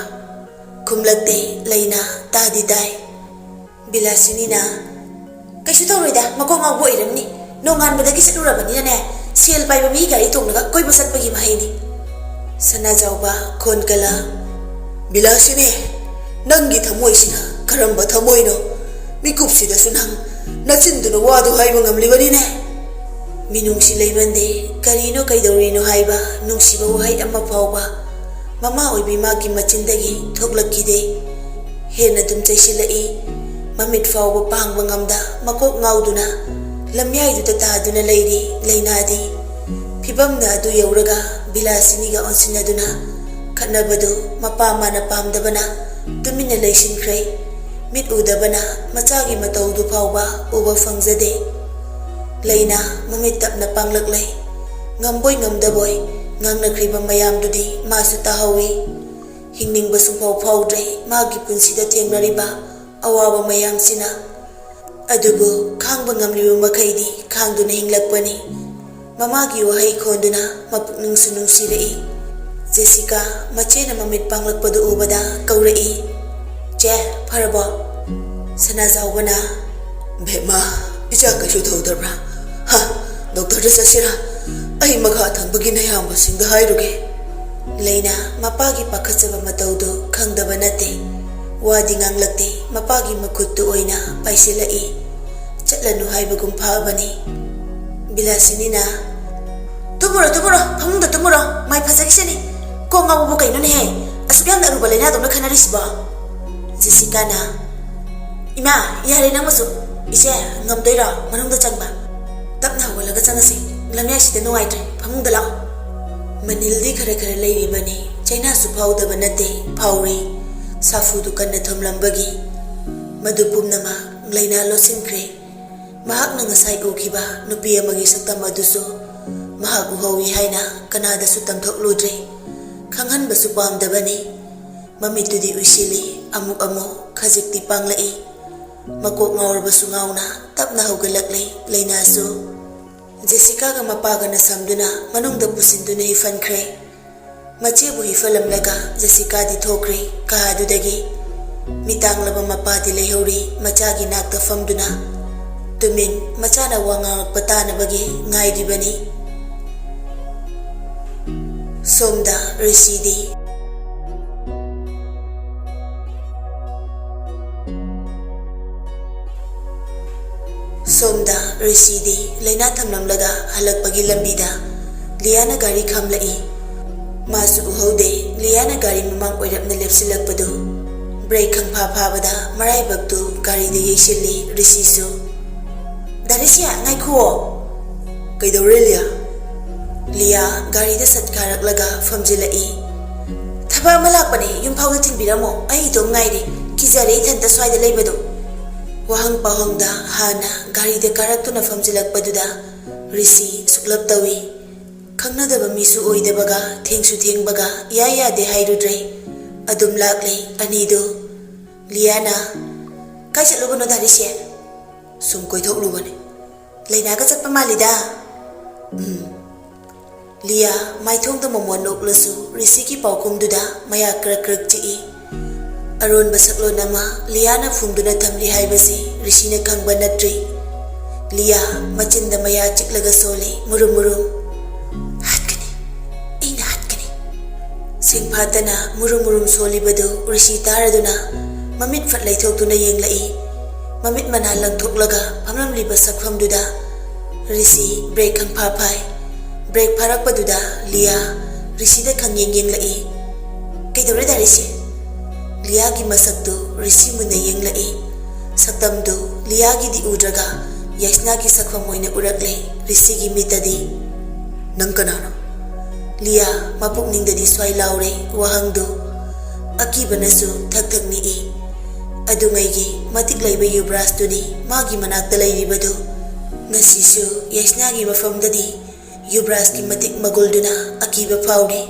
ꯈꯨꯝꯂꯛꯇꯦ꯫ ꯂꯩꯅꯥ ꯇꯥꯗꯤ ꯇꯥꯏ꯫ ꯕꯤꯂꯥꯁꯤꯅꯤꯅ, "ꯀꯩꯁꯨ ꯇꯧꯔꯣꯏꯗ, ꯃꯀꯣꯛ ꯉꯥꯎꯕ ꯑꯣꯏꯔꯝꯅꯤ꯫ ꯅꯣꯡꯉꯥꯟꯕꯗꯒꯤ ꯆꯠꯂꯨꯔꯕꯅꯤꯅꯅꯦ, ꯁꯦꯜ ꯄꯥꯏꯕ ꯃꯤ ꯒꯥꯔꯤ ꯇꯣꯡꯂꯒ ꯀꯣꯏꯕ ꯆꯠꯄꯒꯤ ꯃꯍꯩꯅꯤ꯫" ꯁꯅꯥꯖꯥꯎꯕ ꯈꯣꯟ ꯀꯜꯂ, "ꯕꯤꯂꯥꯁꯤꯅꯤ, ꯅꯪꯒꯤ ꯊꯃꯣꯏꯁꯤꯅ ꯀꯔꯝꯕ ꯊꯃꯣꯏꯅꯣ? ꯃꯤꯀꯨꯞꯁꯤꯗꯁꯨ ꯅꯪ ꯅꯆꯤꯟꯗꯨꯅ ꯋꯥꯗꯨ ꯍꯥꯏꯕ ꯉꯝꯂꯤꯕꯅꯤꯅꯦ?" ꯃꯤꯅꯨꯡꯁꯤ ꯂꯩꯃꯟꯗꯦ꯫ ꯀꯔꯤꯅꯣ ꯀꯩꯗꯧꯔꯤꯅꯣ ꯍꯥꯏꯕ ꯅꯨꯡꯁꯤꯕ ꯋꯥꯍꯩ ꯑꯃ ꯐꯥꯎꯕ ꯃꯃꯥ ꯑꯣꯏꯕꯤ ꯃꯥꯒꯤ ꯃꯆꯤꯟꯗꯒꯤ ꯊꯣꯛꯂꯛꯈꯤꯗꯦ꯫ ꯍꯦꯟꯅ ꯑꯗꯨꯝ ꯆꯩꯁꯤꯜꯂꯛꯏ꯫ ꯃꯃꯤꯠ ꯐꯥꯎꯕ ꯄꯥꯡꯕ ꯉꯝꯗ ꯃꯀꯣꯛ ꯉꯥꯎꯗꯨꯅ ꯂꯝꯌꯥꯏꯗꯨꯗ ꯇꯥꯗꯨꯅ ꯂꯩꯔꯤ ꯂꯩꯅꯥꯗꯤ꯫ ꯐꯤꯕꯝꯅ ꯑꯗꯨ ꯌꯧꯔꯒ ꯕꯤꯂꯥꯁꯤꯅꯤꯒ ꯑꯣꯟꯁꯤꯟꯅꯗꯨꯅ ꯈꯠꯅꯕꯗꯨ ꯃꯄꯥ ꯃꯥꯅ ꯄꯥꯝꯗꯕꯅ ꯇꯨꯃꯤꯟꯅ ꯂꯩꯁꯤꯟꯈ꯭ꯔꯦ꯫ ꯃꯤꯠ ꯎꯗꯕꯅ ꯃꯆꯥꯒꯤ ꯃꯇꯧꯗꯨ ꯐꯥꯎꯕ ꯎꯕ ꯐꯪꯖꯗꯦ꯫ ꯂꯩꯅꯥ ꯃꯃꯤꯠ ꯇꯞꯅ ꯄꯥꯡꯂꯛꯂꯦ꯫ ꯉꯝꯕꯣꯏ ꯉꯝꯗꯕꯣꯏ ꯉꯥꯡꯅꯈ꯭ꯔꯤꯕ ꯃꯌꯥꯝꯗꯨꯗꯤ ꯃꯥꯁꯨ ꯇꯥꯍꯧꯏ꯫ ꯍꯤꯡꯅꯤꯡꯕ ꯁꯨꯡꯐꯥꯎ ꯐꯥꯎꯗ꯭ꯔꯦ ꯃꯥꯒꯤ ꯄꯨꯟꯁꯤꯗ ꯊꯦꯡꯅꯔꯤꯕ ꯑꯋꯥꯕ ꯃꯌꯥꯝꯁꯤꯅ꯫ ꯑꯗꯨꯕꯨ ꯈꯥꯡꯕ ꯉꯝꯂꯤꯕ ꯃꯈꯩꯗꯤ ꯈꯥꯡꯗꯨꯅ ꯍꯤꯡꯂꯛꯄꯅꯤ꯫ ꯃꯃꯥꯒꯤ ꯋꯥꯍꯩ ꯈꯣꯟꯗꯨꯅ ꯃꯄꯨꯛꯅꯤꯡꯁꯨ ꯅꯨꯡꯁꯤꯔꯛꯏ꯫ ꯖꯦꯁꯤꯀꯥ ꯃꯆꯦꯅ ꯃꯃꯤꯠ ꯄꯥꯡꯂꯛꯄꯗꯨ ꯎꯕꯗ ꯀꯧꯔꯛꯏ, "ꯆꯦ, ꯐꯔꯕꯣ?" ꯁꯅꯥꯖꯥꯎꯕꯅ, "ꯕꯦꯝꯃ, ꯏꯆꯥ ꯀꯩꯁꯨ ꯇꯧꯗꯕ꯭ꯔꯥ? ꯍꯥ, ꯗꯣꯛꯇꯔꯗ ꯆꯠꯁꯤꯔꯥ? ꯑꯩ ꯃꯈꯥ ꯊꯪꯕꯒꯤ ꯅꯌꯥꯝꯕꯁꯤꯡꯗ ꯍꯥꯏꯔꯨꯒꯦ꯫" ꯂꯩꯅꯥ ꯃꯄꯥꯒꯤ ꯄꯥꯈꯠꯆꯕ ꯃꯇꯧꯗꯨ ꯈꯪꯗꯕ ꯅꯠꯇꯦ꯫ ꯋꯥꯗꯤ ꯉꯥꯡꯂꯛꯇꯦ, ꯃꯄꯥꯒꯤ ꯃꯈꯨꯠꯇꯨ ꯑꯣꯏꯅ ꯄꯥꯏꯁꯤꯜꯂꯛꯏ꯫ ꯆꯠꯂꯅꯨ ꯍꯥꯏꯕꯒꯨꯝ ꯐꯥꯕꯅꯤ꯫ ꯕꯤꯂꯥꯁꯤꯅꯤꯅ, "ꯇꯨꯝꯃꯨꯔꯣ, ꯇꯨꯝꯃꯨꯔꯣ, ꯐꯃꯨꯡꯗ ꯇꯨꯝꯃꯨꯔꯣ, ꯃꯥꯏ ꯐꯖꯈꯤꯁꯅꯤ꯫ ꯀꯣꯛ ꯉꯥꯎꯕꯕꯨ ꯀꯩꯅꯣꯅꯦꯍꯦ? ꯑꯁꯨꯛ ꯌꯥꯝꯅ ꯑꯔꯨꯕ ꯂꯥꯏꯅꯥꯗꯧꯅ ꯈꯟꯅꯔꯤꯁꯤꯕꯣ?" ꯖꯦꯁꯤꯀꯥꯅ, "ꯏꯃꯥ, ꯌꯥꯔꯦ ꯅꯪꯃꯁꯨ꯫ ꯏꯆꯦ, ꯉꯝꯗꯣꯏꯔꯣ ꯃꯅꯨꯡꯗ ꯆꯪꯕ? ꯇꯞꯅ ꯍꯧꯒꯠꯂꯒ ꯆꯪꯉꯁꯤ꯫ ꯂꯝꯌꯥꯏꯁꯤꯗ ꯅꯨꯡꯉꯥꯏꯇ꯭ꯔꯦ, ꯐꯃꯨꯡꯗ ꯂꯥꯛꯑꯣ꯫" ꯃꯅꯤꯜꯗꯤ ꯈꯔ ꯈꯔ ꯂꯩꯔꯤꯕꯅꯤ, ꯆꯩꯅꯥꯁꯨ ꯐꯥꯎꯗꯕ ꯅꯠꯇꯦ, ꯐꯥꯎꯔꯤ꯫ ꯁꯥꯐꯨꯗꯨ ꯀꯟꯅ ꯊꯨꯝꯂꯝꯕꯒꯤ ꯃꯗꯨ ꯄꯨꯝꯅꯃꯛ ꯂꯩꯅꯥ ꯂꯣꯠꯁꯤꯟꯈ꯭ꯔꯦ꯫ ꯃꯍꯥꯛꯅ ꯉꯁꯥꯏ ꯎꯈꯤꯕ ꯅꯨꯄꯤ ꯑꯃꯒꯤ ꯁꯛꯇꯝ ꯑꯗꯨꯁꯨ ꯃꯍꯥꯛ ꯎꯍꯧꯏ ꯍꯥꯏꯅ ꯀꯅꯥꯗꯁꯨ ꯇꯝꯊꯣꯛꯂꯨꯗ꯭ꯔꯦ꯫ ꯈꯪꯍꯟꯕꯁꯨ ꯄꯥꯝꯗꯕꯅꯤ꯫ ꯃꯃꯤꯠꯇꯨꯗꯤ ꯎꯏꯁꯤꯜꯂꯤ, ꯑꯃꯨꯛ ꯑꯃꯨꯛ ꯈꯖꯤꯛꯇꯤ ꯄꯥꯡꯂꯛꯏ꯫ ꯃꯀꯣꯛ ꯉꯥꯎꯔꯕꯁꯨ ꯉꯥꯎꯅ ꯇꯞꯅ ꯍꯧꯒꯠꯂꯛꯂꯦ ꯂꯩꯅꯥꯁꯨ꯫ ꯖꯦꯁꯤꯀꯥꯒ ꯃꯄꯥꯒꯅ ꯁꯝꯗꯨꯅ ꯃꯅꯨꯡꯗ ꯄꯨꯁꯤꯟꯗꯨꯅ ꯍꯤꯐꯟꯈ꯭ꯔꯦ꯫ ꯃꯆꯦꯕꯨ ꯍꯤꯐꯜꯂꯝꯂꯒ ꯖꯦꯁꯤꯀꯥꯗꯤ ꯊꯣꯛꯈ꯭ꯔꯦ ꯀꯥ ꯑꯗꯨꯗꯒꯤ꯫ ꯃꯤꯇꯥꯡꯂꯕ ꯃꯄꯥꯗꯤ ꯂꯩꯍꯧꯔꯤ ꯃꯆꯥꯒꯤ ꯅꯥꯛꯇ ꯐꯝꯗꯨꯅ꯫ ꯇꯨꯃꯤꯟ ꯃꯆꯥꯅ ꯋꯥ ꯉꯥꯡꯂꯛꯄ ꯇꯥꯅꯕꯒꯤ ꯉꯥꯏꯔꯤꯕꯅꯤ꯫ ꯁꯣꯝꯗ ꯔꯤꯁꯤꯗꯤ꯫ ꯁꯣꯝꯗ ꯔꯤꯁꯤꯗꯤ ꯂꯩꯅꯥ ꯊꯝꯂꯝꯂꯒ ꯍꯜꯂꯛꯄꯒꯤ ꯂꯝꯕꯤꯗ ꯂꯤꯌꯥꯅ ꯒꯥꯔꯤ ꯈꯥꯝꯂꯛꯏ꯫ ꯃꯥꯁꯨ ꯎꯍꯧꯗꯦ ꯂꯤꯌꯥꯅ ꯒꯥꯔꯤ ꯃꯃꯥꯡ ꯑꯣꯏꯔꯞꯅ ꯂꯦꯞꯁꯤꯜꯂꯛꯄꯗꯨ꯫ ꯕ꯭ꯔꯦꯛ ꯈꯪꯐꯥ ꯐꯥꯕꯗ ꯃꯔꯥꯏꯕꯛꯇꯨ ꯒꯥꯔꯤꯗ ꯌꯩꯁꯤꯜꯂꯤ ꯔꯤꯁꯤꯁꯨ꯫ "ꯗꯥ ꯔꯤꯁꯤ, ꯉꯥꯏꯈꯨꯑꯣ!" "ꯀꯩꯗꯧꯔꯦ ꯂꯤꯌꯥ?" ꯂꯤꯌꯥ ꯒꯥꯔꯤꯗ ꯁꯠ ꯀꯥꯔꯛꯂꯒ ꯐꯝꯖꯤꯜꯂꯛꯏ꯫ "ꯊꯕꯛ ꯑꯃ ꯂꯥꯛꯄꯅꯦ, ꯌꯨꯝ ꯐꯥꯎꯗ ꯊꯤꯟꯕꯤꯔꯝꯃꯣ, ꯑꯩ ꯏꯇꯣꯝ ꯉꯥꯏꯔꯦ꯫ ꯀꯤꯖꯔꯦ ꯏꯊꯟꯇ ꯁ꯭ꯋꯥꯏꯗ ꯂꯩꯕꯗꯣ꯫" ꯋꯥꯍꯪ ꯄꯥꯎꯍꯪꯗ ꯍꯥꯟꯅ ꯒꯥꯔꯤꯗ ꯀꯥꯔꯛꯇꯨꯅ ꯐꯝꯖꯤꯜꯂꯛꯄꯗꯨꯗ ꯔꯤꯁꯤ ꯁꯨꯛꯂꯞ ꯇꯧꯏ꯫ ꯈꯪꯅꯗꯕ ꯃꯤꯁꯨ ꯑꯣꯏꯗꯕꯒ ꯊꯦꯡꯁꯨ ꯊꯦꯡꯕꯒ ꯏꯌꯥ ꯌꯥꯗꯦ ꯍꯥꯏꯔꯨꯗ꯭ꯔꯦ꯫ ꯑꯗꯨꯝ ꯂꯥꯛꯂꯦ ꯑꯅꯤꯗꯨ꯫ ꯂꯤꯌꯥꯅ, "ꯀꯥꯏ ꯆꯠꯂꯨꯕꯅꯣ ꯗꯥ ꯔꯤꯁꯤ?" "ꯁꯨꯝ ꯀꯣꯏꯊꯣꯛꯂꯨꯕꯅꯤ꯫" "ꯂꯩꯅꯥꯒ ꯆꯠꯄ ꯃꯥꯜꯂꯤꯗ꯫" "ꯎꯝ꯫" ꯂꯤꯌꯥ ꯃꯥꯏꯊꯣꯡꯗ ꯃꯃꯣꯟ ꯅꯣꯛꯂꯁꯨ ꯔꯤꯁꯤꯒꯤ ꯄꯥꯎꯈꯨꯝꯗꯨꯗ ꯃꯌꯥ ꯀ꯭ꯔꯛ ꯀ꯭ꯔꯛ ꯆꯤꯛꯏ꯫ ꯑꯔꯣꯟꯕ ꯁꯛꯂꯣꯟ ꯑꯃ ꯂꯤꯌꯥꯅ ꯐꯨꯝꯗꯨꯅ ꯊꯝꯂꯤ ꯍꯥꯏꯕꯁꯤ ꯔꯤꯁꯤꯅ ꯈꯪꯕ ꯅꯠꯇ꯭ꯔꯤ꯫ ꯂꯤꯌꯥ ꯃꯆꯤꯟꯗ ꯃꯌꯥ ꯆꯤꯛꯂꯒ ꯁꯣꯜꯂꯤ ꯃꯨꯔꯨꯝ ꯃꯨꯔꯨꯝ꯫ "ꯍꯥꯠꯀꯅꯤ, ꯑꯩꯅ ꯍꯥꯠꯀꯅꯤ꯫" ꯁꯤꯡꯐꯥꯠꯇꯅ ꯃꯨꯔꯨꯝ ꯃꯨꯔꯨꯝ ꯁꯣꯜꯂꯤꯕꯗꯨ ꯔꯤꯁꯤ ꯇꯥꯔꯗꯨꯅ ꯃꯃꯤꯠ ꯐꯠ ꯂꯩꯊꯣꯛꯇꯨꯅ ꯌꯦꯡꯂꯛꯏ꯫ ꯃꯃꯤꯠ ꯃꯅꯥ ꯂꯪꯊꯣꯛꯂꯒ ꯐꯝꯂꯝꯂꯤꯕ ꯁꯛꯐꯝꯗꯨꯗ ꯔꯤꯁꯤ ꯕ꯭ꯔꯦꯛ ꯈꯪꯐꯥ ꯐꯥꯏ꯫ Break ꯐꯥꯔꯛꯄꯗꯨꯗ Lia ꯔꯤꯁꯤꯗ ꯈꯪꯌꯦꯡ ꯌꯦꯡꯂꯛꯏ꯫ "ꯀꯩꯗꯧꯔꯦ ꯗꯥ ꯔꯤꯁꯤ?" ꯂꯤꯌꯥꯒꯤ ꯃꯁꯛꯇꯨ ꯔꯤꯁꯤ ꯃꯨꯟꯅ ꯌꯦꯡꯂꯛꯏ꯫ ꯁꯛꯇꯝꯗꯨ ꯂꯤꯌꯥꯒꯤꯗꯤ ꯎꯗ꯭ꯔꯒ ꯌꯥꯏꯁꯅꯥꯒꯤ ꯁꯛꯐꯝ ꯑꯣꯏꯅ ꯎꯔꯛꯂꯦ ꯔꯤꯁꯤꯒꯤ ꯃꯤꯠꯇꯗꯤ꯫ "ꯅꯪ ꯀꯅꯥꯅꯣ?" ꯂꯤꯌꯥ ꯃꯄꯨꯛꯅꯤꯡꯗꯗꯤ ꯁ꯭ꯋꯥꯏ ꯂꯥꯎꯔꯦ ꯋꯥꯍꯪꯗꯨ꯫ ꯑꯀꯤꯕꯅꯁꯨ ꯊꯛ ꯊꯛ ꯅꯤꯛꯏ꯫ ꯑꯗꯨꯉꯩꯒꯤ ꯃꯇꯤꯛ ꯂꯩꯕ ꯌꯨꯕ꯭ꯔꯥꯖꯇꯨꯅꯤ ꯃꯥꯒꯤ ꯃꯅꯥꯛꯇ ꯂꯩꯔꯤꯕꯗꯨ꯫ ꯉꯁꯤꯁꯨ ꯌꯥꯏꯁꯅꯥꯒꯤ ꯃꯐꯝꯗꯗꯤ ꯌꯨꯕ꯭ꯔꯥꯖꯀꯤ ꯃꯇꯤꯛ ꯃꯒꯨꯜꯗꯨꯅ ꯑꯀꯤꯕ ꯐꯥꯎꯔꯤ꯫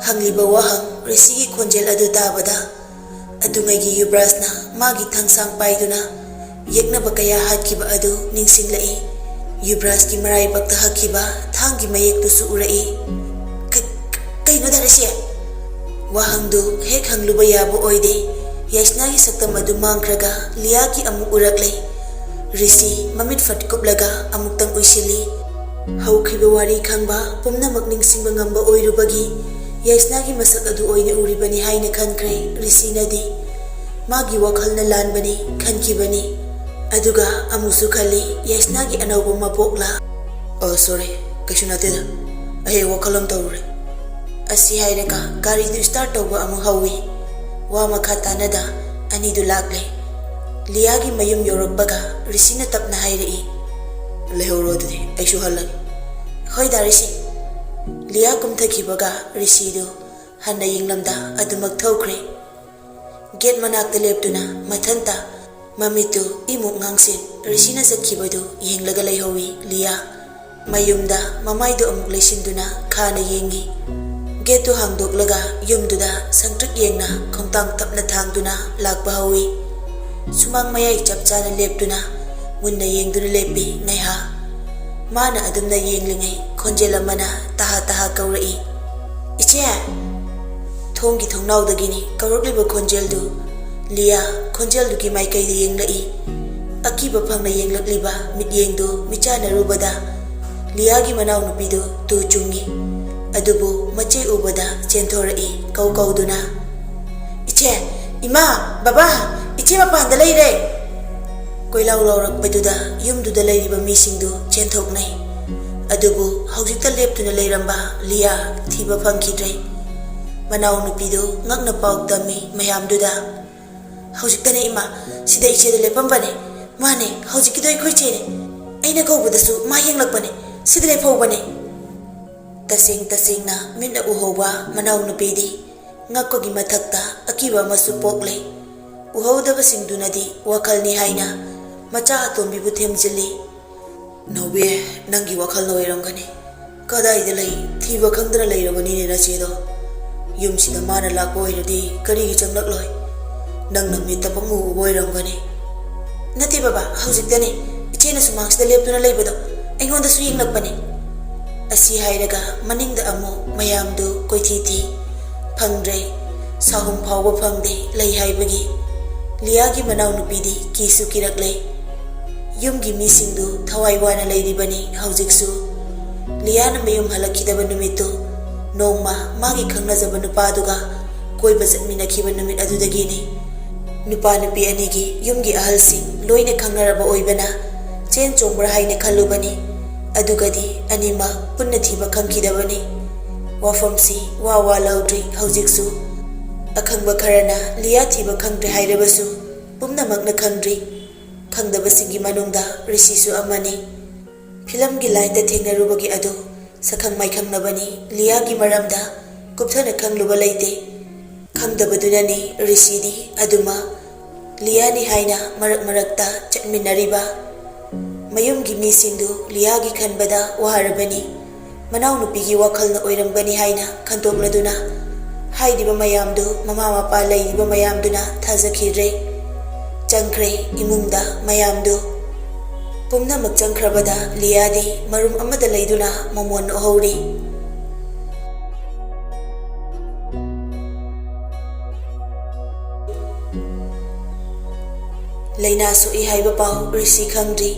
ꯍꯪꯂꯤꯕ ꯋꯥꯍꯪ ꯔꯤꯁꯤꯒꯤ ꯈꯣꯟꯖꯦꯜ ꯑꯗꯨ ꯇꯥꯕꯗ, ꯑꯗꯨꯉꯩꯒꯤ ꯌꯨꯕ꯭ꯔꯥꯖꯅ ꯃꯥꯒꯤ ꯊꯥꯡꯁꯥꯡ ꯄꯥꯏꯗꯨꯅ ꯌꯦꯛꯅꯕ ꯀꯌꯥ ꯍꯥꯠꯈꯤꯕ ꯑꯗꯨ ꯅꯤꯡꯁꯤꯡꯂꯛꯏ꯫ ꯌꯨꯕ꯭ꯔꯥꯖꯀꯤ ꯃꯔꯥꯏꯕꯛꯇ ꯍꯛꯈꯤꯕ ꯊꯥꯡꯒꯤ ꯃꯌꯦꯛꯇꯨꯁꯨ ꯎꯔꯛꯏ꯫ "ꯀ-, ꯀ-, ꯀꯩꯅꯣ ꯗꯥ ꯔꯤꯁꯤ?" ꯋꯥꯍꯪꯗꯨ ꯍꯦꯛ ꯍꯪꯂꯨꯕ ꯌꯥꯕ ꯑꯣꯏꯗꯦ꯫ ꯌꯥꯏꯁꯅꯥꯒꯤ ꯁꯛꯇꯝ ꯑꯗꯨ ꯃꯥꯡꯈ꯭ꯔꯒ ꯂꯤꯌꯥꯒꯤ ꯑꯃꯨꯛ ꯎꯔꯛꯂꯦ꯫ ꯔꯤꯁꯤ ꯃꯃꯤꯠ ꯐꯠ ꯀꯨꯞꯂꯒ ꯑꯃꯨꯛꯇꯪ ꯎꯏꯁꯤꯜꯂꯤ꯫ ꯍꯧꯈꯤꯕ ꯋꯥꯔꯤ ꯈꯪꯕ ꯄꯨꯝꯅꯃꯛ ꯅꯤꯡꯁꯤꯡꯕ ꯉꯝꯕ ꯑꯣꯏꯔꯨꯕꯒꯤ ꯌꯥꯏꯁꯅꯥꯒꯤ ꯃꯁꯛ ꯑꯗꯨ ꯑꯣꯏꯅ ꯎꯔꯤꯕꯅꯤ ꯍꯥꯏꯅ ꯈꯟꯈ꯭ꯔꯦ ꯔꯤꯁꯤꯅꯗꯤ꯫ ꯃꯥꯒꯤ ꯋꯥꯈꯜꯅ ꯂꯥꯟꯕꯅꯤ ꯈꯟꯈꯤꯕꯅꯤ꯫ ꯑꯗꯨꯒ ꯑꯃꯨꯛꯁꯨ ꯈꯜꯂꯤ, ꯌꯥꯏꯁꯅꯥꯒꯤ ꯑꯅꯧꯕ ꯃꯄꯣꯛꯂꯥ? "ꯑꯣ, ꯁꯣꯔꯤ, ꯀꯩꯁꯨ ꯅꯠꯇꯦꯗ꯫ ꯑꯩ ꯋꯥꯈꯜ ꯑꯃ ꯇꯧꯔꯨꯔꯦ"꯫ ꯑꯁꯤ ꯍꯥꯏꯔꯒ ꯒꯥꯔꯤꯗꯨ ꯁ꯭ꯇꯥꯔꯠ ꯇꯧꯕ ꯑꯃꯨꯛ ꯍꯧꯏ꯫ ꯋꯥ ꯃꯈꯥ ꯇꯥꯅꯗ ꯑꯅꯤꯗꯨ ꯂꯥꯛꯂꯦ꯫ ꯂꯤꯌꯥꯒꯤ ꯃꯌꯨꯝ ꯌꯧꯔꯛꯄꯒ ꯔꯤꯁꯤꯅ ꯇꯞꯅ ꯍꯥꯏꯔꯛꯏ, "ꯂꯩꯍꯧꯔꯣ ꯑꯗꯨꯗꯤ, ꯑꯩꯁꯨ ꯍꯜꯂꯒꯦ"꯫ "ꯍꯣꯏ ꯗꯥ ꯔꯤꯁꯤ"꯫ ꯂꯤꯌꯥ ꯀꯨꯝꯊꯈꯤꯕꯒ ꯔꯤꯁꯤꯗꯨ ꯍꯟꯅ ꯌꯦꯡꯂꯝꯗ ꯑꯗꯨꯃꯛ ꯊꯧꯈ꯭ꯔꯦ꯫ ꯒꯦꯠ ꯃꯅꯥꯛꯇ ꯂꯦꯞꯇꯨꯅ ꯃꯊꯟꯇ ꯃꯃꯤꯠꯇꯨ ꯏꯃꯨꯛ ꯉꯥꯡꯁꯤꯟ ꯔꯤꯁꯤꯅ ꯆꯠꯈꯤꯕꯗꯨ ꯌꯦꯡꯂꯒ ꯂꯩꯍꯧꯏ ꯂꯤꯌꯥ꯫ ꯃꯌꯨꯝꯗ ꯃꯃꯥꯏꯗꯨ ꯑꯃꯨꯛ ꯂꯩꯁꯤꯟꯗꯨꯅ ꯈꯥꯅ ꯌꯦꯡꯏ꯫ ꯒꯦꯠꯇꯨ ꯍꯥꯡꯗꯣꯛꯂꯒ ꯌꯨꯝꯗꯨꯗ ꯁꯪꯇ꯭ꯔꯤꯛ ꯌꯦꯡꯅ ꯈꯣꯡꯊꯥꯡ ꯇꯞꯅ ꯊꯥꯡꯗꯨꯅ ꯂꯥꯛꯄ ꯍꯧꯏ꯫ ꯁꯨꯃꯥꯡ ꯃꯌꯥꯏ ꯆꯞ ꯆꯥꯅ ꯂꯦꯞꯇꯨꯅ ꯃꯨꯟꯅ ꯌꯦꯡꯗꯨꯅ ꯂꯦꯞꯄꯤ ꯉꯥꯏꯍꯥꯛ꯫ ꯃꯥꯅ ꯑꯗꯨꯝꯅ ꯌꯦꯡꯂꯤꯉꯩ ꯈꯣꯟꯖꯦꯜ ꯑꯃꯅ ꯇꯍꯥ ꯇꯍꯥ ꯀꯧꯔꯛꯏ, "ꯏꯆꯦ!" ꯊꯣꯡꯒꯤ ꯊꯣꯡꯅꯥꯎꯗꯒꯤꯅꯤ ꯀꯧꯔꯛꯂꯤꯕ ꯈꯣꯟꯖꯦꯜꯗꯨ꯫ ꯂꯤꯌꯥ ꯈꯣꯟꯖꯦꯜꯗꯨꯒꯤ ꯃꯥꯏꯀꯩꯗ ꯌꯦꯡꯂꯛꯏ꯫ ꯑꯀꯤꯕ ꯐꯪꯅ ꯌꯦꯡꯂꯛꯂꯤꯕ ꯃꯤꯠꯌꯦꯡꯗꯨ ꯃꯤꯆꯥꯟꯅꯔꯨꯕꯗ ꯂꯤꯌꯥꯒꯤ ꯃꯅꯥꯎꯅꯨꯄꯤꯗꯨ ꯇꯨ ꯆꯨꯡꯏ꯫ ꯑꯗꯨꯕꯨ ꯃꯆꯦ ꯎꯕꯗ ꯆꯦꯟꯊꯣꯔꯛꯏ ꯀꯧ ꯀꯧꯗꯨꯅ, "ꯏꯆꯦ! ꯏꯃꯥ! ꯕꯕꯥ! ꯏꯆꯦ ꯃꯄꯥꯟꯗ ꯂꯩꯔꯦ!" ꯀꯣꯏꯂꯥꯎ ꯂꯥꯎꯔꯛꯄꯗꯨꯗ ꯌꯨꯝꯗꯨꯗ ꯂꯩꯔꯤꯕ ꯃꯤꯁꯤꯡꯗꯨ ꯆꯦꯟꯊꯣꯛꯅꯩ꯫ ꯑꯗꯨꯕꯨ ꯍꯧꯖꯤꯛꯇ ꯂꯦꯞꯇꯨꯅ ꯂꯩꯔꯝꯕ ꯂꯤꯌꯥ ꯊꯤꯕ ꯐꯪꯈꯤꯗ꯭ꯔꯦ꯫ ꯃꯅꯥꯎꯅꯨꯄꯤꯗꯨ ꯉꯛꯅ ꯄꯥꯎ ꯇꯝꯃꯤ ꯃꯌꯥꯝꯗꯨꯗ, "ꯍꯧꯖꯤꯛꯇꯅꯦ ꯏꯃꯥ, ꯁꯤꯗ ꯏꯆꯦꯗꯨ ꯂꯦꯞꯄꯝꯕꯅꯦ꯫ ꯃꯥꯅꯦ, ꯍꯧꯖꯤꯛꯀꯤꯗꯣ ꯑꯩꯈꯣꯏ ꯆꯦꯅꯦ꯫ ꯑꯩꯅ ꯀꯧꯕꯗꯁꯨ ꯃꯥ ꯌꯦꯡꯂꯛꯄꯅꯦ꯫ ꯁꯤꯗ ꯂꯦꯞꯍꯧꯕꯅꯦ"꯫ ꯇꯁꯦꯡ ꯇꯁꯦꯡꯅ ꯃꯤꯠꯅ ꯎꯍꯧꯕ ꯃꯅꯥꯎꯅꯨꯄꯤꯗꯤ ꯉꯛꯄꯒꯤ ꯃꯊꯛꯇ ꯑꯀꯤꯕ ꯑꯃꯁꯨ ꯄꯣꯛꯂꯦ꯫ ꯎꯍꯧꯗꯕꯁꯤꯡꯗꯨꯅꯗꯤ ꯋꯥꯈꯜꯅꯤ ꯍꯥꯏꯅ ꯃꯆꯥ ꯑꯇꯣꯝꯕꯤꯕꯨ ꯊꯦꯝꯖꯤꯜꯂꯤ꯫ "ꯅꯥꯎꯕꯤ, ꯅꯪꯒꯤ ꯋꯥꯈꯜꯅ ꯑꯣꯏꯔꯝꯒꯅꯤ꯫ ꯀꯗꯥꯏꯗ ꯂꯩ? ꯊꯤꯕ ꯈꯪꯗꯅ ꯂꯩꯔꯕꯅꯤꯅꯦ ꯅꯆꯦꯗꯣ꯫ ꯌꯨꯝꯁꯤꯗ ꯃꯥꯅ ꯂꯥꯛꯄ ꯑꯣꯏꯔꯗꯤ ꯀꯔꯤꯒꯤ ꯆꯪꯂꯛꯂꯣꯏ? ꯅꯪꯅ ꯃꯤꯠꯇ ꯄꯪꯎ ꯎꯕ ꯑꯣꯏꯔꯝꯒꯅꯤ꯫" "ꯅꯠꯇꯦ ꯕꯕꯥ, ꯍꯧꯖꯤꯛꯇꯅꯦ ꯏꯆꯦꯅ ꯁꯨꯃꯥꯡꯁꯤꯗ ꯂꯦꯞꯇꯨꯅ ꯂꯩꯕꯗꯣ ꯑꯩꯉꯣꯟꯗꯁꯨ ꯌꯦꯡꯂꯛꯄꯅꯦ꯫" ꯑꯁꯤ ꯍꯥꯏꯔꯒ ꯃꯅꯤꯡꯗ ꯑꯃꯨꯛ ꯃꯌꯥꯝꯗꯨ ꯀꯣꯏꯊꯤ ꯊꯤ꯫ ꯐꯪꯗ꯭ꯔꯦ꯫ ꯁꯥꯍꯨꯝ ꯐꯥꯎꯕ ꯐꯪꯗꯦ ꯂꯩ ꯍꯥꯏꯕꯒꯤ꯫ ꯂꯤꯌꯥꯒꯤ ꯃꯅꯥꯎꯅꯨꯄꯤꯗꯤ ꯀꯤꯁꯨ ꯀꯤꯔꯛꯂꯦ꯫ ꯌꯨꯝꯒꯤ ꯃꯤꯁꯤꯡꯗꯨ ꯊꯋꯥꯏ ꯋꯥꯅ ꯂꯩꯔꯤꯕꯅꯤ ꯍꯧꯖꯤꯛꯁꯨ꯫ ꯂꯤꯌꯥꯅ ꯃꯌꯨꯝ ꯍꯜꯂꯛꯈꯤꯗꯕ ꯅꯨꯃꯤꯠꯇꯨ ꯅꯣꯡꯃ ꯃꯥꯒꯤ ꯈꯪꯅꯖꯕ ꯅꯨꯄꯥꯗꯨꯒ ꯀꯣꯏꯕ ꯆꯠꯃꯤꯟꯅꯈꯤꯕ ꯅꯨꯃꯤꯠ ꯑꯗꯨꯗꯒꯤꯅꯤ꯫ ꯅꯨꯄꯥ ꯅꯨꯄꯤ ꯑꯅꯤꯒꯤ ꯌꯨꯝꯒꯤ ꯑꯍꯜꯁꯤꯡ ꯂꯣꯏꯅ ꯈꯪꯅꯔꯕ ꯑꯣꯏꯕꯅ ꯆꯦꯟ ꯆꯣꯡꯕ꯭ꯔꯥ ꯍꯥꯏꯅ ꯈꯜꯂꯨꯕꯅꯤ꯫ ꯑꯗꯨꯒꯗꯤ ꯑꯅꯤꯃꯛ ꯄꯨꯟꯅ ꯊꯤꯕ ꯈꯪꯈꯤꯗꯕꯅꯤ꯫ ꯋꯥꯐꯝꯁꯤ ꯋꯥ ꯋꯥ ꯂꯧꯗ꯭ꯔꯤ ꯍꯧꯖꯤꯛꯁꯨ꯫ ꯑꯈꯪꯕ ꯈꯔꯅ ꯂꯤꯌꯥ ꯊꯤꯕ ꯈꯪꯗ꯭ꯔꯦ ꯍꯥꯏꯔꯕꯁꯨ ꯄꯨꯝꯅꯃꯛꯅ ꯈꯪꯗ꯭ꯔꯤ꯫ ꯈꯪꯗꯕꯁꯤꯡꯒꯤ ꯃꯅꯨꯡꯗ ꯔꯤꯁꯤꯁꯨ ꯑꯃꯅꯤ꯫ ꯐꯤꯂꯝꯒꯤ ꯂꯥꯏꯟꯗ ꯊꯦꯡꯅꯔꯨꯕꯒꯤ ꯑꯗꯨ ꯁꯛꯈꯪ ꯃꯥꯏꯈꯪꯅꯕꯅꯤ꯫ ꯂꯤꯌꯥꯒꯤ ꯃꯔꯝꯗ ꯀꯨꯞꯊꯅ ꯈꯪꯂꯨꯕ ꯂꯩꯇꯦ꯫ ꯈꯪꯗꯕꯗꯨꯅꯅꯤ ꯔꯤꯁꯤꯗꯤ ꯑꯗꯨꯃꯛ ꯂꯤꯌꯥꯅꯤ ꯍꯥꯏꯅ ꯃꯔꯛ ꯃꯔꯛꯇ ꯆꯠꯃꯤꯟꯅꯔꯤꯕ꯫ ꯃꯌꯨꯝꯒꯤ ꯃꯤꯁꯤꯡꯗꯨ ꯂꯤꯌꯥꯒꯤ ꯈꯟꯕꯗ ꯋꯥꯔꯕꯅꯤ꯫ ꯃꯅꯥꯎꯅꯨꯄꯤꯒꯤ ꯋꯥꯈꯜꯅ ꯑꯣꯏꯔꯝꯒꯅꯤ ꯍꯥꯏꯅ ꯈꯟꯗꯣꯛꯂꯗꯨꯅ ꯍꯥꯏꯔꯤꯕ ꯃꯌꯥꯝꯗꯨ ꯃꯃꯥ ꯃꯄꯥ ꯂꯩꯔꯤꯕ ꯃꯌꯥꯝꯗꯨꯅ ꯊꯥꯖꯈꯤꯗ꯭ꯔꯦ꯫ ꯆꯪꯈ꯭ꯔꯦ ꯏꯃꯨꯡꯗ ꯃꯌꯥꯝꯗꯨ꯫ ꯄꯨꯝꯅꯃꯛ ꯆꯪꯈ꯭ꯔꯕꯗ ꯂꯤꯌꯥꯗꯤ ꯃꯔꯨꯝ ꯑꯃꯗ ꯂꯩꯗꯨꯅ ꯃꯃꯣꯟ ꯅꯣꯛꯍꯧꯔꯤ꯫ ꯂꯥꯏꯅꯥ ꯁꯣꯛꯏ ꯍꯥꯏꯕ ꯄꯥꯎ ꯔꯤꯁꯤ ꯈꯪꯗ꯭ꯔꯤ꯫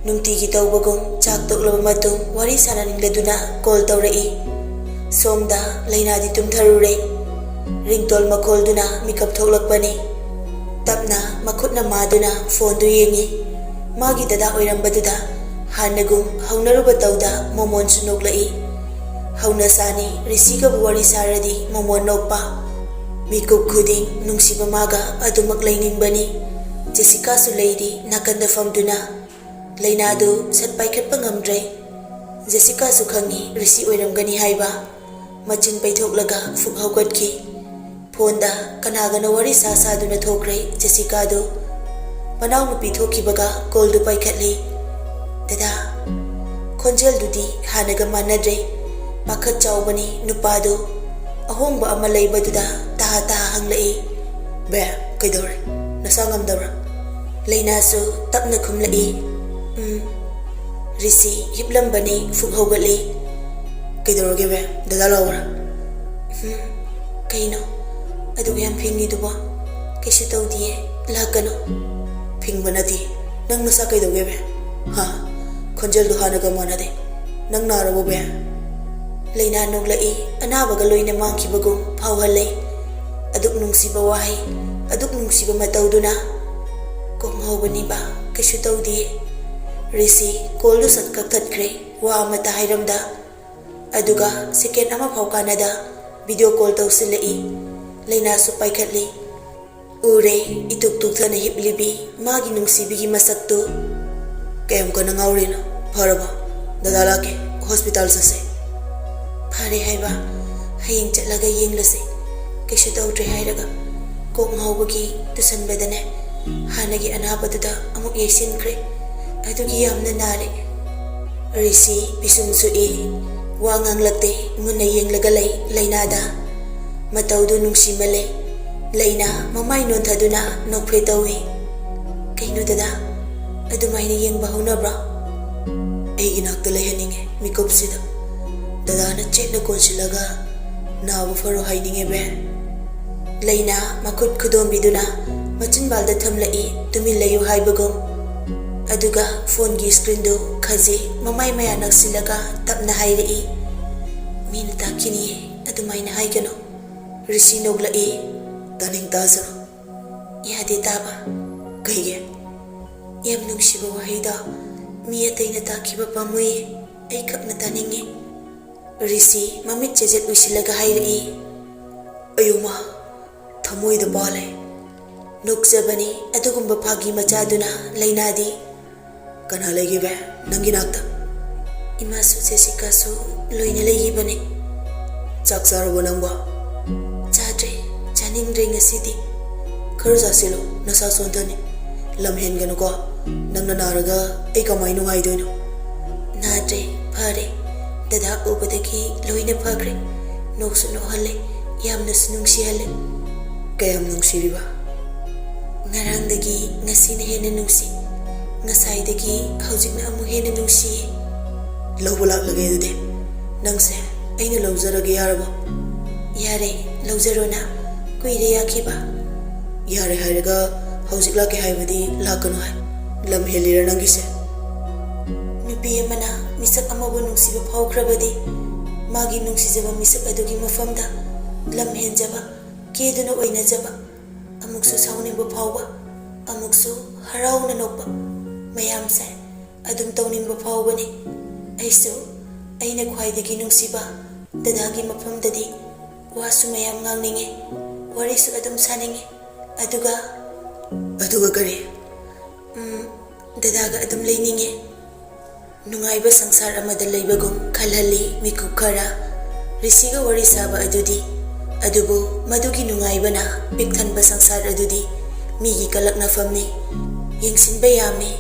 ꯅꯨꯡꯇꯤꯒꯤ ꯇꯧꯕꯒꯨꯝ ꯆꯥꯛ ꯇꯣꯛꯂꯕ ꯃꯇꯨꯡ ꯋꯥꯔꯤ ꯁꯥꯟꯅꯅꯤꯡꯂꯗꯨꯅ ꯀꯣꯜ ꯇꯧꯔꯛꯏ꯫ ꯁꯣꯝꯗ ꯂꯥꯏꯅꯥꯗꯤ ꯇꯨꯝꯊꯔꯨꯔꯦ꯫ ꯔꯤꯡꯇꯣꯜ ꯃꯈꯣꯜꯗꯨꯅ ꯃꯤꯀꯞ ꯊꯣꯛꯂꯛꯄꯅꯤ꯫ ꯇꯞꯅ ꯃꯈꯨꯠꯅ ꯃꯥꯗꯨꯅ ꯐꯣꯟꯗꯨ ꯌꯦꯡꯉꯤ꯫ ꯃꯥꯒꯤ ꯗꯗꯥ ꯑꯣꯏꯔꯝꯕꯗꯨꯗ ꯍꯥꯟꯅꯒꯨꯝ ꯍꯧꯅꯔꯨꯕ ꯇꯧꯗ ꯃꯣꯃꯣꯟꯁꯨ ꯅꯣꯛꯂꯛꯏ꯫ ꯍꯧꯅ ꯁꯥꯅꯤ ꯔꯤꯁꯤꯒꯕꯨ ꯋꯥꯔꯤ ꯁꯥꯔꯗꯤ ꯃꯣꯃꯣꯟ ꯅꯣꯛꯄ꯫ ꯃꯤꯀꯨꯞ ꯈꯨꯗꯤꯡ ꯅꯨꯡꯁꯤꯕ ꯃꯥꯒ ꯑꯗꯨꯃꯛ ꯂꯩꯅꯤꯡꯕꯅꯤ꯫ ꯖꯦꯁꯤꯀꯥꯁꯨ ꯂꯩꯔꯤ ꯅꯥꯀꯟꯗ ꯐꯝꯗꯨꯅ꯫ ꯂꯥꯏꯅꯥꯗꯨ ꯁꯠ ꯄꯥꯏꯈꯠꯄ ꯉꯝꯗ꯭ꯔꯦ꯫ ꯖꯦꯁꯤꯀꯥꯁꯨ ꯈꯪꯉꯤ ꯔꯤꯁꯤ ꯑꯣꯏꯔꯝꯒꯅꯤ ꯍꯥꯏꯕ꯫ ꯃꯆꯤꯟ ꯄꯩꯊꯣꯛꯂꯒ ꯐꯨꯛ ꯍꯧꯒꯠꯈꯤ꯫ ꯐꯣꯟꯗ ꯀꯅꯥꯒꯅꯣ ꯋꯥꯔꯤ ꯁꯥ ꯁꯥꯗꯨꯅ ꯊꯣꯛꯈ꯭ꯔꯦ ꯖꯦꯁꯤꯀꯥꯗꯨ꯫ ꯃꯅꯥꯎꯅꯨꯄꯤ ꯊꯣꯛꯈꯤꯕꯒ ꯀꯣꯜꯗꯨ ꯄꯥꯏꯈꯠꯂꯤ꯫ "ꯗꯗꯥ?" ꯈꯣꯟꯖꯦꯜꯗꯨꯗꯤ ꯍꯥꯟꯅꯒ ꯃꯥꯟꯅꯗ꯭ꯔꯦ꯫ ꯄꯥꯈꯠ ꯆꯥꯎꯕꯅꯤ ꯅꯨꯄꯥꯗꯨ꯫ ꯑꯍꯣꯡꯕ ꯑꯃ ꯂꯩꯕꯗꯨꯗ ꯇꯍꯥ ꯇꯍꯥ ꯍꯪꯂꯛꯏ꯫ "ꯕꯦ, ꯀꯩꯗꯧꯔꯦ? ꯅꯁꯥ ꯉꯝꯗꯕ꯭ꯔꯥ?" ꯂꯩꯅꯥꯁꯨ ꯇꯞꯅ ꯈꯨꯝꯂꯛꯏ꯫ "ꯎꯝ꯫" ꯔꯤꯁꯤ ꯍꯤꯞꯂꯝꯕꯅꯤ ꯐꯨꯛ ꯍꯧꯒꯠꯂꯤ꯫ "ꯀꯩꯗꯧꯔꯒꯦ ꯕꯦ? ꯗꯗꯥ ꯂꯥꯛꯎꯔꯥ?" "ꯎꯝ, ꯀꯩꯅꯣ ꯑꯗꯨꯛ ꯌꯥꯝ ꯐꯤꯡꯉꯤꯗꯨꯕꯣ?" "ꯀꯩꯁꯨ ꯇꯧꯗꯤꯌꯦ, ꯂꯥꯛꯀꯅꯨ꯫" "ꯐꯤꯡꯕ ꯅꯠꯇꯦ꯫ ꯅꯪ ꯅꯁꯥ ꯀꯩꯗꯧꯒꯦ ꯕꯦ? ꯍꯥ? ꯈꯣꯟꯖꯦꯜꯗꯨ ꯍꯥꯟꯅꯒ ꯃꯥꯟꯅꯗꯦ꯫ ꯅꯪ ꯅꯥꯔꯕꯣ ꯕꯦ?" ꯂꯩꯅꯥ ꯅꯣꯛꯂꯛꯏ, ꯑꯅꯥꯕꯒ ꯂꯣꯏꯅ ꯃꯥꯡꯈꯤꯕꯒꯨꯝ ꯐꯥꯎꯍꯜꯂꯦ꯫ ꯑꯗꯨꯛ ꯅꯨꯡꯁꯤꯕ ꯋꯥꯍꯩ, ꯑꯗꯨꯛ ꯅꯨꯡꯁꯤꯕ ꯃꯇꯧꯗꯨꯅ꯫ "ꯀꯣꯛ ꯉꯥꯎꯕꯅꯤꯕ, ꯀꯩꯁꯨ ꯇꯧꯗꯤꯌꯦ꯫" ꯔꯤꯁꯤ ꯀꯣꯜꯗꯨ ꯁꯠ ꯀꯛꯊꯠꯈ꯭ꯔꯦ꯫ ꯋꯥ ꯑꯃꯠꯇ ꯍꯥꯏꯔꯝꯗ꯫ ꯑꯗꯨꯒ ꯁꯦꯀꯦꯟ ꯑꯃꯐꯥꯎ ꯀꯥꯟꯅꯗ ꯚꯤꯗꯤꯑꯣ ꯀꯣꯜ ꯇꯧꯁꯤꯜꯂꯛꯏ꯫ ꯂꯩꯅꯥꯁꯨ ꯄꯥꯏꯈꯠꯂꯤ꯫ ꯎꯔꯦ, ꯏꯇꯨꯛ ꯇꯨꯛꯊꯅ ꯍꯤꯞꯂꯤꯕꯤ ꯃꯥꯒꯤ ꯅꯨꯡꯁꯤꯕꯤꯒꯤ ꯃꯁꯛꯇꯨ꯫ "ꯀꯌꯥꯝ ꯀꯟꯅ ꯉꯥꯎꯔꯤꯅꯣ? ꯐꯔꯕꯣ? ꯗꯗꯥ ꯂꯥꯛꯀꯦ, ꯍꯣꯁꯄꯤꯇꯥꯜ ꯆꯠꯁꯦ꯫" "ꯐꯔꯦ ꯍꯥꯏꯕ, ꯍꯌꯦꯡ ꯆꯠꯂꯒ ꯌꯦꯡꯂꯁꯦ꯫ ꯀꯩꯁꯨ ꯇꯧꯗ꯭ꯔꯦ ꯍꯥꯏꯔꯒ ꯀꯣꯛ ꯉꯥꯎꯕꯒꯤ ꯇꯨꯁꯟꯕꯗꯅꯦ, ꯍꯥꯟꯅꯒꯤ ꯑꯅꯥꯕꯗꯨꯗ ꯑꯃꯨꯛ ꯌꯩꯁꯤꯟꯈ꯭ꯔꯦ꯫ ꯑꯗꯨꯒꯤ ꯌꯥꯝꯅ ꯅꯥꯔꯦ꯫" ꯔꯤꯁꯤ ꯄꯤꯁꯨꯝ ꯁꯨꯛꯏ꯫ ꯋꯥ ꯉꯥꯡꯂꯛꯇꯦ, ꯃꯨꯟꯅ ꯌꯦꯡꯂꯒ ꯂꯩ ꯂꯩꯅꯥꯗ꯫ ꯃꯇꯧꯗꯨ ꯅꯨꯡꯁꯤꯃꯜꯂꯦ꯫ ꯂꯩꯅꯥ ꯃꯃꯥꯏ ꯅꯣꯟꯊꯗꯨꯅ ꯅꯣꯛꯐꯦ ꯇꯧꯏ꯫ "ꯀꯩꯅꯣ ꯗꯗꯥ, ꯑꯗꯨꯃꯥꯏꯅ ꯌꯦꯡꯕ ꯍꯧꯅꯕ꯭ꯔꯣ?" "ꯑꯩꯒꯤ ꯅꯥꯛꯇ ꯂꯩꯍꯟꯅꯤꯡꯉꯦ ꯃꯤꯀꯨꯞꯁꯤꯗ꯫ ꯗꯗꯥꯅ ꯆꯦꯠꯅ ꯀꯣꯟꯁꯤꯜꯂꯒ ꯅꯥꯕ ꯐꯔꯣ ꯍꯥꯏꯅꯤꯡꯉꯦ ꯕꯦ꯫" ꯂꯩꯅꯥ ꯃꯈꯨꯠ ꯈꯨꯗꯣꯝꯕꯤꯗꯨꯅ ꯃꯆꯤꯟꯕꯥꯜꯗ ꯊꯝꯂꯛꯏ, ꯇꯨꯃꯤꯟ ꯂꯩꯌꯨ ꯍꯥꯏꯕꯒꯨꯝ꯫ ꯑꯗꯨꯒ ꯐꯣꯟꯒꯤ ꯁ꯭ꯀ꯭ꯔꯤꯟꯗꯨ ꯈꯖꯤꯛ ꯃꯃꯥꯏ ꯃꯌꯥ ꯅꯛꯁꯤꯜꯂꯒ ꯇꯞꯅ ꯍꯥꯏꯔꯛꯏ, "ꯃꯤꯅ ꯇꯥꯛꯈꯤꯅꯤꯌꯦ, ꯑꯗꯨꯃꯥꯏꯅ ꯍꯥꯏꯒꯅꯨ꯫" ꯔꯤꯁꯤ ꯅꯣꯛꯂꯛꯏ, "ꯇꯥꯅꯤꯡ ꯇꯥꯁꯅꯨ꯫" "ꯌꯥꯗꯦ ꯇꯥꯕ꯫" "ꯀꯩꯒꯤ?" "ꯌꯥꯝ ꯅꯨꯡꯁꯤꯕ ꯋꯥꯍꯩꯗꯣ ꯃꯤ ꯑꯇꯩꯅ ꯇꯥꯛꯈꯤꯕ ꯄꯥꯝꯃꯨꯏꯌꯦ, ꯑꯩꯈꯛꯅ ꯇꯥꯅꯤꯡꯉꯤ꯫" ꯔꯤꯁꯤ ꯃꯃꯤꯠ ꯆꯦꯖꯦꯠ ꯎꯏꯁꯤꯜꯂꯒ ꯍꯥꯏꯔꯛꯏ꯫ "ꯑꯌꯣ ꯃꯥ, ꯊꯃꯣꯏꯗ ꯄꯥꯜꯂꯦ꯫" ꯅꯣꯛꯆꯕꯅꯤ ꯑꯗꯨꯒꯨꯝꯕ ꯐꯥꯒꯤ ꯃꯆꯥꯗꯨꯅ ꯂꯩꯅꯥꯗꯤ꯫ "ꯀꯅꯥ ꯂꯩꯒꯦ ꯕꯦ ꯅꯪꯒꯤ ꯅꯥꯛꯇ?" ꯏꯃꯥꯁꯨ ꯖꯦꯁꯤꯀꯥꯁꯨ ꯂꯣꯏꯅ ꯂꯩꯈꯤꯕꯅꯦ꯫ ꯆꯥꯛ ꯆꯥꯔꯕꯣ ꯅꯪꯕꯣ? ꯆꯥꯗ꯭ꯔꯦ, ꯆꯥꯅꯤꯡꯗ꯭ꯔꯦ ꯉꯁꯤꯗꯤ꯫ ꯈꯔ ꯆꯥꯁꯤꯜꯂꯣ, ꯅꯁꯥ ꯁꯣꯟꯊꯅꯤ꯫ ꯂꯝ ꯍꯦꯟꯒꯅꯨꯀꯣ, ꯅꯪꯅ ꯅꯥꯔꯒ ꯑꯩ ꯀꯃꯥꯏ ꯅꯨꯡꯉꯥꯏꯗꯣꯏꯅꯣ? ꯅꯥꯗ꯭ꯔꯦ, ꯐꯔꯦ꯫ ꯗꯗꯥ ꯎꯕꯗꯒꯤ ꯂꯣꯏꯅ ꯐꯈ꯭ꯔꯦ꯫ ꯅꯣꯛꯁꯨ ꯅꯣꯛꯍꯜꯂꯦ, ꯌꯥꯝꯅꯁꯨ ꯅꯨꯡꯁꯤꯍꯜꯂꯦ꯫ ꯀꯌꯥꯝ ꯅꯨꯡꯁꯤꯔꯤꯕ? ꯉꯔꯥꯡꯗꯒꯤ ꯉꯁꯤꯅ ꯍꯦꯟꯅ ꯅꯨꯡꯁꯤ꯫ ꯉꯁꯥꯏꯗꯒꯤ ꯍꯧꯖꯤꯛꯅ ꯑꯃꯨꯛ ꯍꯦꯟꯅ ꯅꯨꯡꯁꯤꯌꯦ꯫ ꯂꯧꯕ ꯂꯥꯛꯂꯒꯦ ꯑꯗꯨꯗꯤ꯫ ꯅꯪꯁꯦ ꯑꯩꯅ ꯂꯧꯖꯔꯒꯦ ꯌꯥꯔꯕꯣ? ꯌꯥꯔꯦ, ꯂꯧꯖꯔꯣꯅ꯫ ꯀꯨꯏꯔꯦ ꯌꯥꯈꯤꯕ꯫ ꯌꯥꯔꯦ ꯍꯥꯏꯔꯒ ꯍꯧꯖꯤꯛ ꯂꯥꯛꯀꯦ ꯍꯥꯏꯕꯗꯤ ꯂꯥꯛꯀꯅꯨ ꯍꯥꯏ꯫ ꯂꯝ ꯍꯦꯜꯂꯤꯔ ꯅꯪꯒꯤꯁꯦ? ꯅꯨꯄꯤ ꯑꯃꯅ ꯃꯤꯁꯛ ꯑꯃꯕꯨ ꯅꯨꯡꯁꯤꯕ ꯐꯥꯎꯈ꯭ꯔꯕꯗꯤ ꯃꯥꯒꯤ ꯅꯨꯡꯁꯤꯖꯕ ꯃꯤꯁꯛ ꯑꯗꯨꯒꯤ ꯃꯐꯝꯗ ꯂꯝ ꯍꯦꯟꯖꯕ, ꯀꯦꯗꯨꯅ ꯑꯣꯏꯅꯖꯕ, ꯑꯃꯨꯛꯁꯨ ꯁꯥꯎꯅꯤꯡꯕ ꯐꯥꯎꯕ, ꯑꯃꯨꯛꯁꯨ ꯍꯔꯥꯎꯅ ꯅꯣꯛꯄ, ꯃꯌꯥꯝꯁꯦ ꯑꯗꯨꯝ ꯇꯧꯅꯤꯡꯕ ꯐꯥꯎꯕꯅꯤ꯫ ꯑꯩꯁꯨ ꯑꯩꯅ ꯈ꯭ꯋꯥꯏꯗꯒꯤ ꯅꯨꯡꯁꯤꯕ ꯗꯗꯥꯒꯤ ꯃꯐꯝꯗꯗꯤ ꯋꯥꯁꯨ ꯃꯌꯥꯝ ꯉꯥꯡꯅꯤꯡꯉꯤ, ꯋꯥꯔꯤꯁꯨ ꯑꯗꯨꯝ ꯁꯥꯅꯤꯡꯉꯤ꯫ ꯑꯗꯨꯒ ꯑꯗꯨꯒ ꯀꯔꯤ? ꯎꯝ, ꯗꯗꯥꯒ ꯑꯗꯨꯝ ꯂꯩꯅꯤꯡꯉꯤ꯫ ꯅꯨꯡꯉꯥꯏꯕ ꯁꯪꯁꯥꯔ ꯑꯃꯗ ꯂꯩꯕꯒꯨꯝ ꯈꯜꯍꯜꯂꯤ ꯃꯤꯀꯨꯞ ꯈꯔ꯫ ꯔꯤꯁꯤꯒ ꯋꯥꯔꯤ ꯁꯥꯕ ꯑꯗꯨꯗꯤ꯫ ꯑꯗꯨꯕꯨ ꯃꯗꯨꯒꯤ ꯅꯨꯡꯉꯥꯏꯕꯅ ꯄꯤꯛ ꯊꯟꯕ ꯁꯪꯁꯥꯔ ꯑꯗꯨꯗꯤ ꯃꯤꯒꯤ ꯀꯂꯛꯅꯐꯝꯅꯤ꯫ ꯌꯦꯡꯁꯤꯟꯕ ꯌꯥꯝꯃꯤ꯫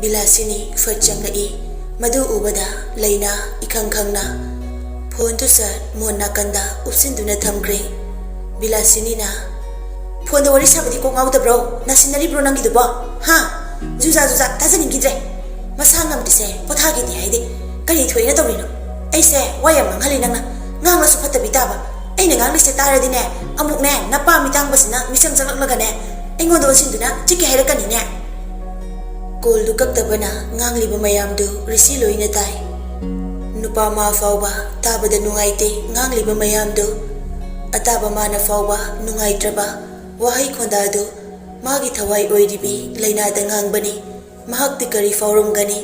ꯕꯤꯂꯥꯁꯤꯅꯤ ꯐꯠ ꯆꯪꯂꯛꯏ꯫ ꯃꯗꯨ ꯎꯕꯗ ꯂꯩꯅꯥ ꯏꯈꯪ ꯈꯪꯅ ꯐꯣꯟꯗꯨ ꯁꯠ ꯃꯣꯟ ꯅꯥꯀꯟꯗ ꯎꯞꯁꯤꯟꯗꯨꯅ ꯊꯝꯈ꯭ꯔꯦ꯫ ꯕꯤꯂꯥꯁꯤꯅꯤꯅ, "ꯐꯣꯟꯗ ꯋꯥꯔꯤ ꯁꯥꯕꯗꯤ ꯀꯣꯛ ꯉꯥꯎꯗꯕ꯭ꯔꯣ? ꯅꯥꯁꯤꯟꯅꯔꯤꯕ꯭ꯔꯣ ꯅꯪꯒꯤꯗꯨꯕꯣ? ꯍꯥ? ꯖꯨꯖꯥ ꯖꯨꯖꯥ ꯇꯥꯖꯅꯤꯡꯈꯤꯗ꯭ꯔꯦ꯫ ꯃꯁꯥ ꯉꯝꯗ꯭ꯔꯤꯁꯦ ꯄꯣꯊꯥꯒꯦꯗꯤ ꯍꯥꯏꯗꯦ꯫ ꯀꯔꯤ ꯊꯣꯛꯑꯦꯅ ꯇꯧꯔꯤꯅꯣ? ꯑꯩꯁꯦ ꯋꯥ ꯌꯥꯝ ꯉꯥꯡꯍꯜꯂꯤ ꯅꯪꯅ꯫ ꯉꯥꯡꯂꯁꯨ ꯐꯠꯇꯕꯤ ꯇꯥꯕ꯫ ꯑꯩꯅ ꯉꯥꯡꯂꯤꯁꯦ ꯇꯥꯔꯗꯤꯅꯦ, ꯑꯃꯨꯛꯅꯦ ꯅꯄꯥ ꯃꯤꯇꯥꯡꯕꯁꯤꯅ ꯃꯤꯆꯪ ꯆꯪꯂꯛꯂꯒꯅꯦ ꯑꯩꯉꯣꯟꯗ ꯑꯣꯟꯁꯤꯟꯗꯨꯅ ꯆꯤꯛꯀꯦ ꯍꯥꯏꯔꯛꯀꯅꯤꯅꯦ꯫" ꯀꯣꯜꯗꯨ ꯀꯛꯇꯕꯅ ꯉꯥꯡꯂꯤꯕ ꯃꯌꯥꯝꯗꯨ ꯔꯤꯁꯤ ꯂꯣꯏꯅ ꯇꯥꯏ꯫ ꯅꯨꯄꯥ ꯃꯥ ꯐꯥꯎꯕ ꯇꯥꯕꯗ ꯅꯨꯡꯉꯥꯏꯇꯦ ꯉꯥꯡꯂꯤꯕ ꯃꯌꯥꯝꯗꯨ꯫ ꯑꯇꯥꯕ ꯃꯥꯅ ꯐꯥꯎꯕ ꯅꯨꯡꯉꯥꯏꯇ꯭ꯔꯕ ꯋꯥꯍꯩ ꯈꯣꯟꯗꯥꯗꯨ ꯃꯥꯒꯤ ꯊꯋꯥꯏ ꯑꯣꯏꯔꯤꯕꯤ ꯂꯩꯅꯥꯗ ꯉꯥꯡꯕꯅꯤ꯫ ꯃꯍꯥꯛꯇꯤ ꯀꯔꯤ ꯐꯥꯎꯔꯝꯒꯅꯤ?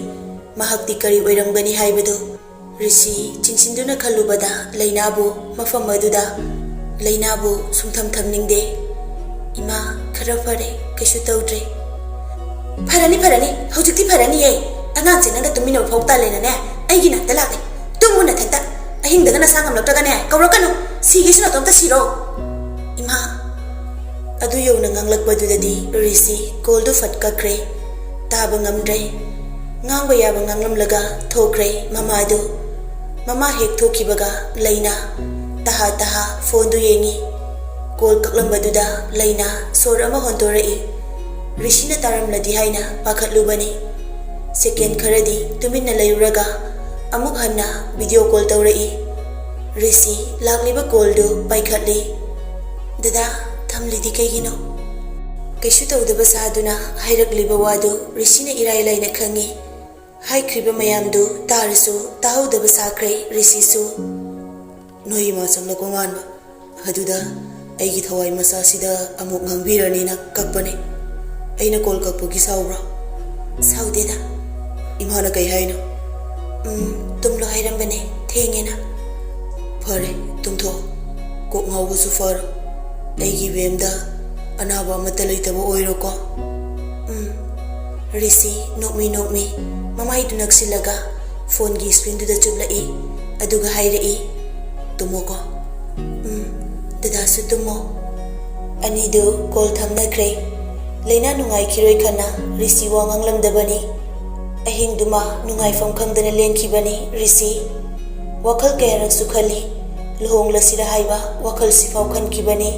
ꯃꯍꯥꯛꯇꯤ ꯀꯔꯤ ꯑꯣꯏꯔꯝꯒꯅꯤ ꯍꯥꯏꯕꯗꯨ ꯔꯤꯁꯤ ꯆꯤꯡꯁꯤꯟꯗꯨꯅ ꯈꯜꯂꯨꯕꯗ ꯂꯩꯅꯥꯕꯨ ꯃꯐꯝ ꯑꯗꯨꯗ, ꯂꯩꯅꯥꯕꯨ ꯁꯨꯡꯊꯝ ꯊꯝꯅꯤꯡꯗꯦ꯫ "ꯏꯃꯥ, ꯈꯔ ꯐꯔꯦ, ꯀꯩꯁꯨ ꯇꯧꯗ꯭ꯔꯦ꯫" "ꯐꯔꯅꯤ, ꯐꯔꯅꯤ, ꯍꯧꯖꯤꯛꯇꯤ ꯐꯔꯅꯤꯌꯦ꯫ ꯑꯉꯥꯡꯁꯦ ꯅꯪꯒ ꯇꯨꯃꯤꯟꯅꯕ ꯐꯥꯎ ꯇꯜꯂꯦꯅꯅꯦ, ꯑꯩꯒꯤ ꯅꯥꯛꯇ ꯂꯥꯛꯂꯦ꯫ ꯇꯨꯝꯃꯨ ꯅꯊꯟꯇ꯫ ꯑꯍꯤꯡꯗꯒ ꯅꯁꯥ ꯉꯝꯂꯛꯇ꯭ꯔꯒꯅꯦ, ꯀꯧꯔꯛꯀꯅꯨ꯫ ꯁꯤꯒꯦꯁꯨ ꯅꯇꯣꯝꯇ ꯁꯤꯔꯣ꯫ ꯏꯃꯥ꯫ ꯑꯗꯨ ꯌꯧꯅ ꯉꯥꯡꯂꯛꯄꯗꯨꯗꯗꯤ ꯔꯤꯁꯤ ꯀꯣꯜꯗꯨ ꯐꯠ ꯀꯛꯈ꯭ꯔꯦ꯫ ꯇꯥꯕ ꯉꯝꯗ꯭ꯔꯦ꯫ ꯉꯥꯡꯕ ꯌꯥꯕ ꯉꯥꯡꯂꯝꯂꯒ ꯊꯣꯛꯈ꯭ꯔꯦ ꯃꯃꯥꯗꯨ꯫ ꯃꯃꯥ ꯍꯦꯛ ꯊꯣꯛꯈꯤꯕꯒ ꯂꯩꯅꯥ ꯇꯍꯥ ꯇꯍꯥ ꯐꯣꯟꯗꯨ ꯌꯦꯡꯉꯤ꯫ ꯀꯣꯜ ꯀꯛꯂꯝꯕꯗꯨꯗ ꯂꯩꯅꯥ ꯁꯣꯔ ꯑꯃ ꯍꯣꯟꯗꯣꯔꯛꯏ꯫ ꯔꯤꯁꯤꯅ ꯇꯥꯔꯝꯂꯗꯤ ꯍꯥꯏꯅ ꯄꯥꯈꯠꯂꯨꯕꯅꯤ꯫ ꯁꯦꯀꯦꯟ ꯈꯔꯗꯤ ꯇꯨꯃꯤꯟꯅ ꯂꯩꯔꯨꯔꯒ ꯑꯃꯨꯛ ꯍꯟꯅ ꯚꯤꯗꯤꯑꯣ ꯀꯣꯜ ꯇꯧꯔꯛꯏ꯫ ꯔꯤꯁꯤ ꯂꯥꯛꯂꯤꯕ ꯀꯣꯜꯗꯨ ꯄꯥꯏꯈꯠꯂꯤ꯫ "ꯗꯗꯥ, ꯊꯝꯂꯤꯗꯤ ꯀꯩꯒꯤꯅꯣ?" ꯀꯩꯁꯨ ꯇꯧꯗꯕ ꯁꯥꯗꯨꯅ ꯍꯥꯏꯔꯛꯂꯤꯕ ꯋꯥꯗꯨ ꯔꯤꯁꯤꯅ ꯏꯔꯥꯏ ꯂꯥꯏꯅ ꯈꯪꯉꯤ꯫ ꯍꯥꯏꯈ꯭ꯔꯤꯕ ꯃꯌꯥꯝꯗꯨ ꯇꯥꯔꯁꯨ ꯇꯥꯍꯧꯗꯕ ꯁꯥꯈ꯭ꯔꯦ ꯔꯤꯁꯤꯁꯨ꯫ "ꯅꯣꯏ ꯏꯃꯥ ꯆꯪꯂꯛꯄ ꯃꯥꯟꯕ꯫ ꯑꯗꯨꯗ ꯑꯩꯒꯤ ꯊꯋꯥꯏ ꯃꯆꯥꯁꯤꯗ ꯑꯃꯨꯛ ꯉꯥꯡꯕꯤꯔꯅꯤꯅ ꯀꯛꯄꯅꯦ꯫ ꯑꯩꯅ ꯀꯣꯜ ꯀꯛꯄꯒꯤ ꯁꯥꯎꯕ꯭ꯔꯣ?" "ꯁꯥꯎꯗꯦꯗ꯫" "ꯏꯃꯥꯅ ꯀꯩ ꯍꯥꯏꯅꯣ?" "ꯎꯝ, ꯇꯨꯝꯂꯣ ꯍꯥꯏꯔꯝꯕꯅꯦ, ꯊꯦꯡꯉꯦꯅ꯫" "ꯐꯔꯦ, ꯇꯨꯝꯊꯣꯛꯑꯣ꯫ ꯀꯣꯛ ꯉꯥꯎꯕꯁꯨ ꯐꯔꯣ꯫ ꯑꯩꯒꯤ ꯕꯦꯝꯗ ꯑꯅꯥꯕ ꯑꯃꯠꯇ ꯂꯩꯇꯕ ꯑꯣꯏꯔꯣꯀꯣ꯫" "ꯎꯝ꯫" ꯔꯤꯁꯤ ꯅꯣꯛꯃꯤ ꯅꯣꯛꯃꯤ ꯃꯃꯥꯏꯗꯨ ꯅꯛꯁꯤꯜꯂꯒ ꯐꯣꯟꯒꯤ ꯁ꯭ꯀ꯭ꯔꯤꯟꯗꯨꯗ ꯆꯨꯞꯂꯛꯏ꯫ ꯑꯗꯨꯒ ꯍꯥꯏꯔꯛꯏ, "ꯇꯨꯝꯃꯣꯀꯣ꯫" "ꯎꯝ, ꯗꯗꯥꯁꯨ ꯇꯨꯝꯃꯣ꯫" ꯑꯅꯤꯗꯨ ꯀꯣꯜ ꯊꯝꯅꯈ꯭ꯔꯦ꯫ ꯂꯩꯅꯥ ꯅꯨꯡꯉꯥꯏꯈꯤꯔꯣꯏ ꯈꯟꯅ ꯔꯤꯁꯤ ꯋꯥ ꯉꯥꯡꯂꯝꯗꯕꯅꯤ꯫ ꯑꯍꯤꯡꯗꯨꯃ ꯅꯨꯡꯉꯥꯏꯐꯝ ꯈꯪꯗꯅ ꯂꯦꯟꯈꯤꯕꯅꯤ ꯔꯤꯁꯤ꯫ ꯋꯥꯈꯜ ꯀꯌꯥꯔꯛꯁꯨ ꯈꯜꯂꯤ꯫ ꯂꯨꯍꯣꯡꯂꯁꯤꯔ ꯍꯥꯏꯕ ꯋꯥꯈꯜꯁꯤꯐꯥꯎ ꯈꯟꯈꯤꯕꯅꯤ꯫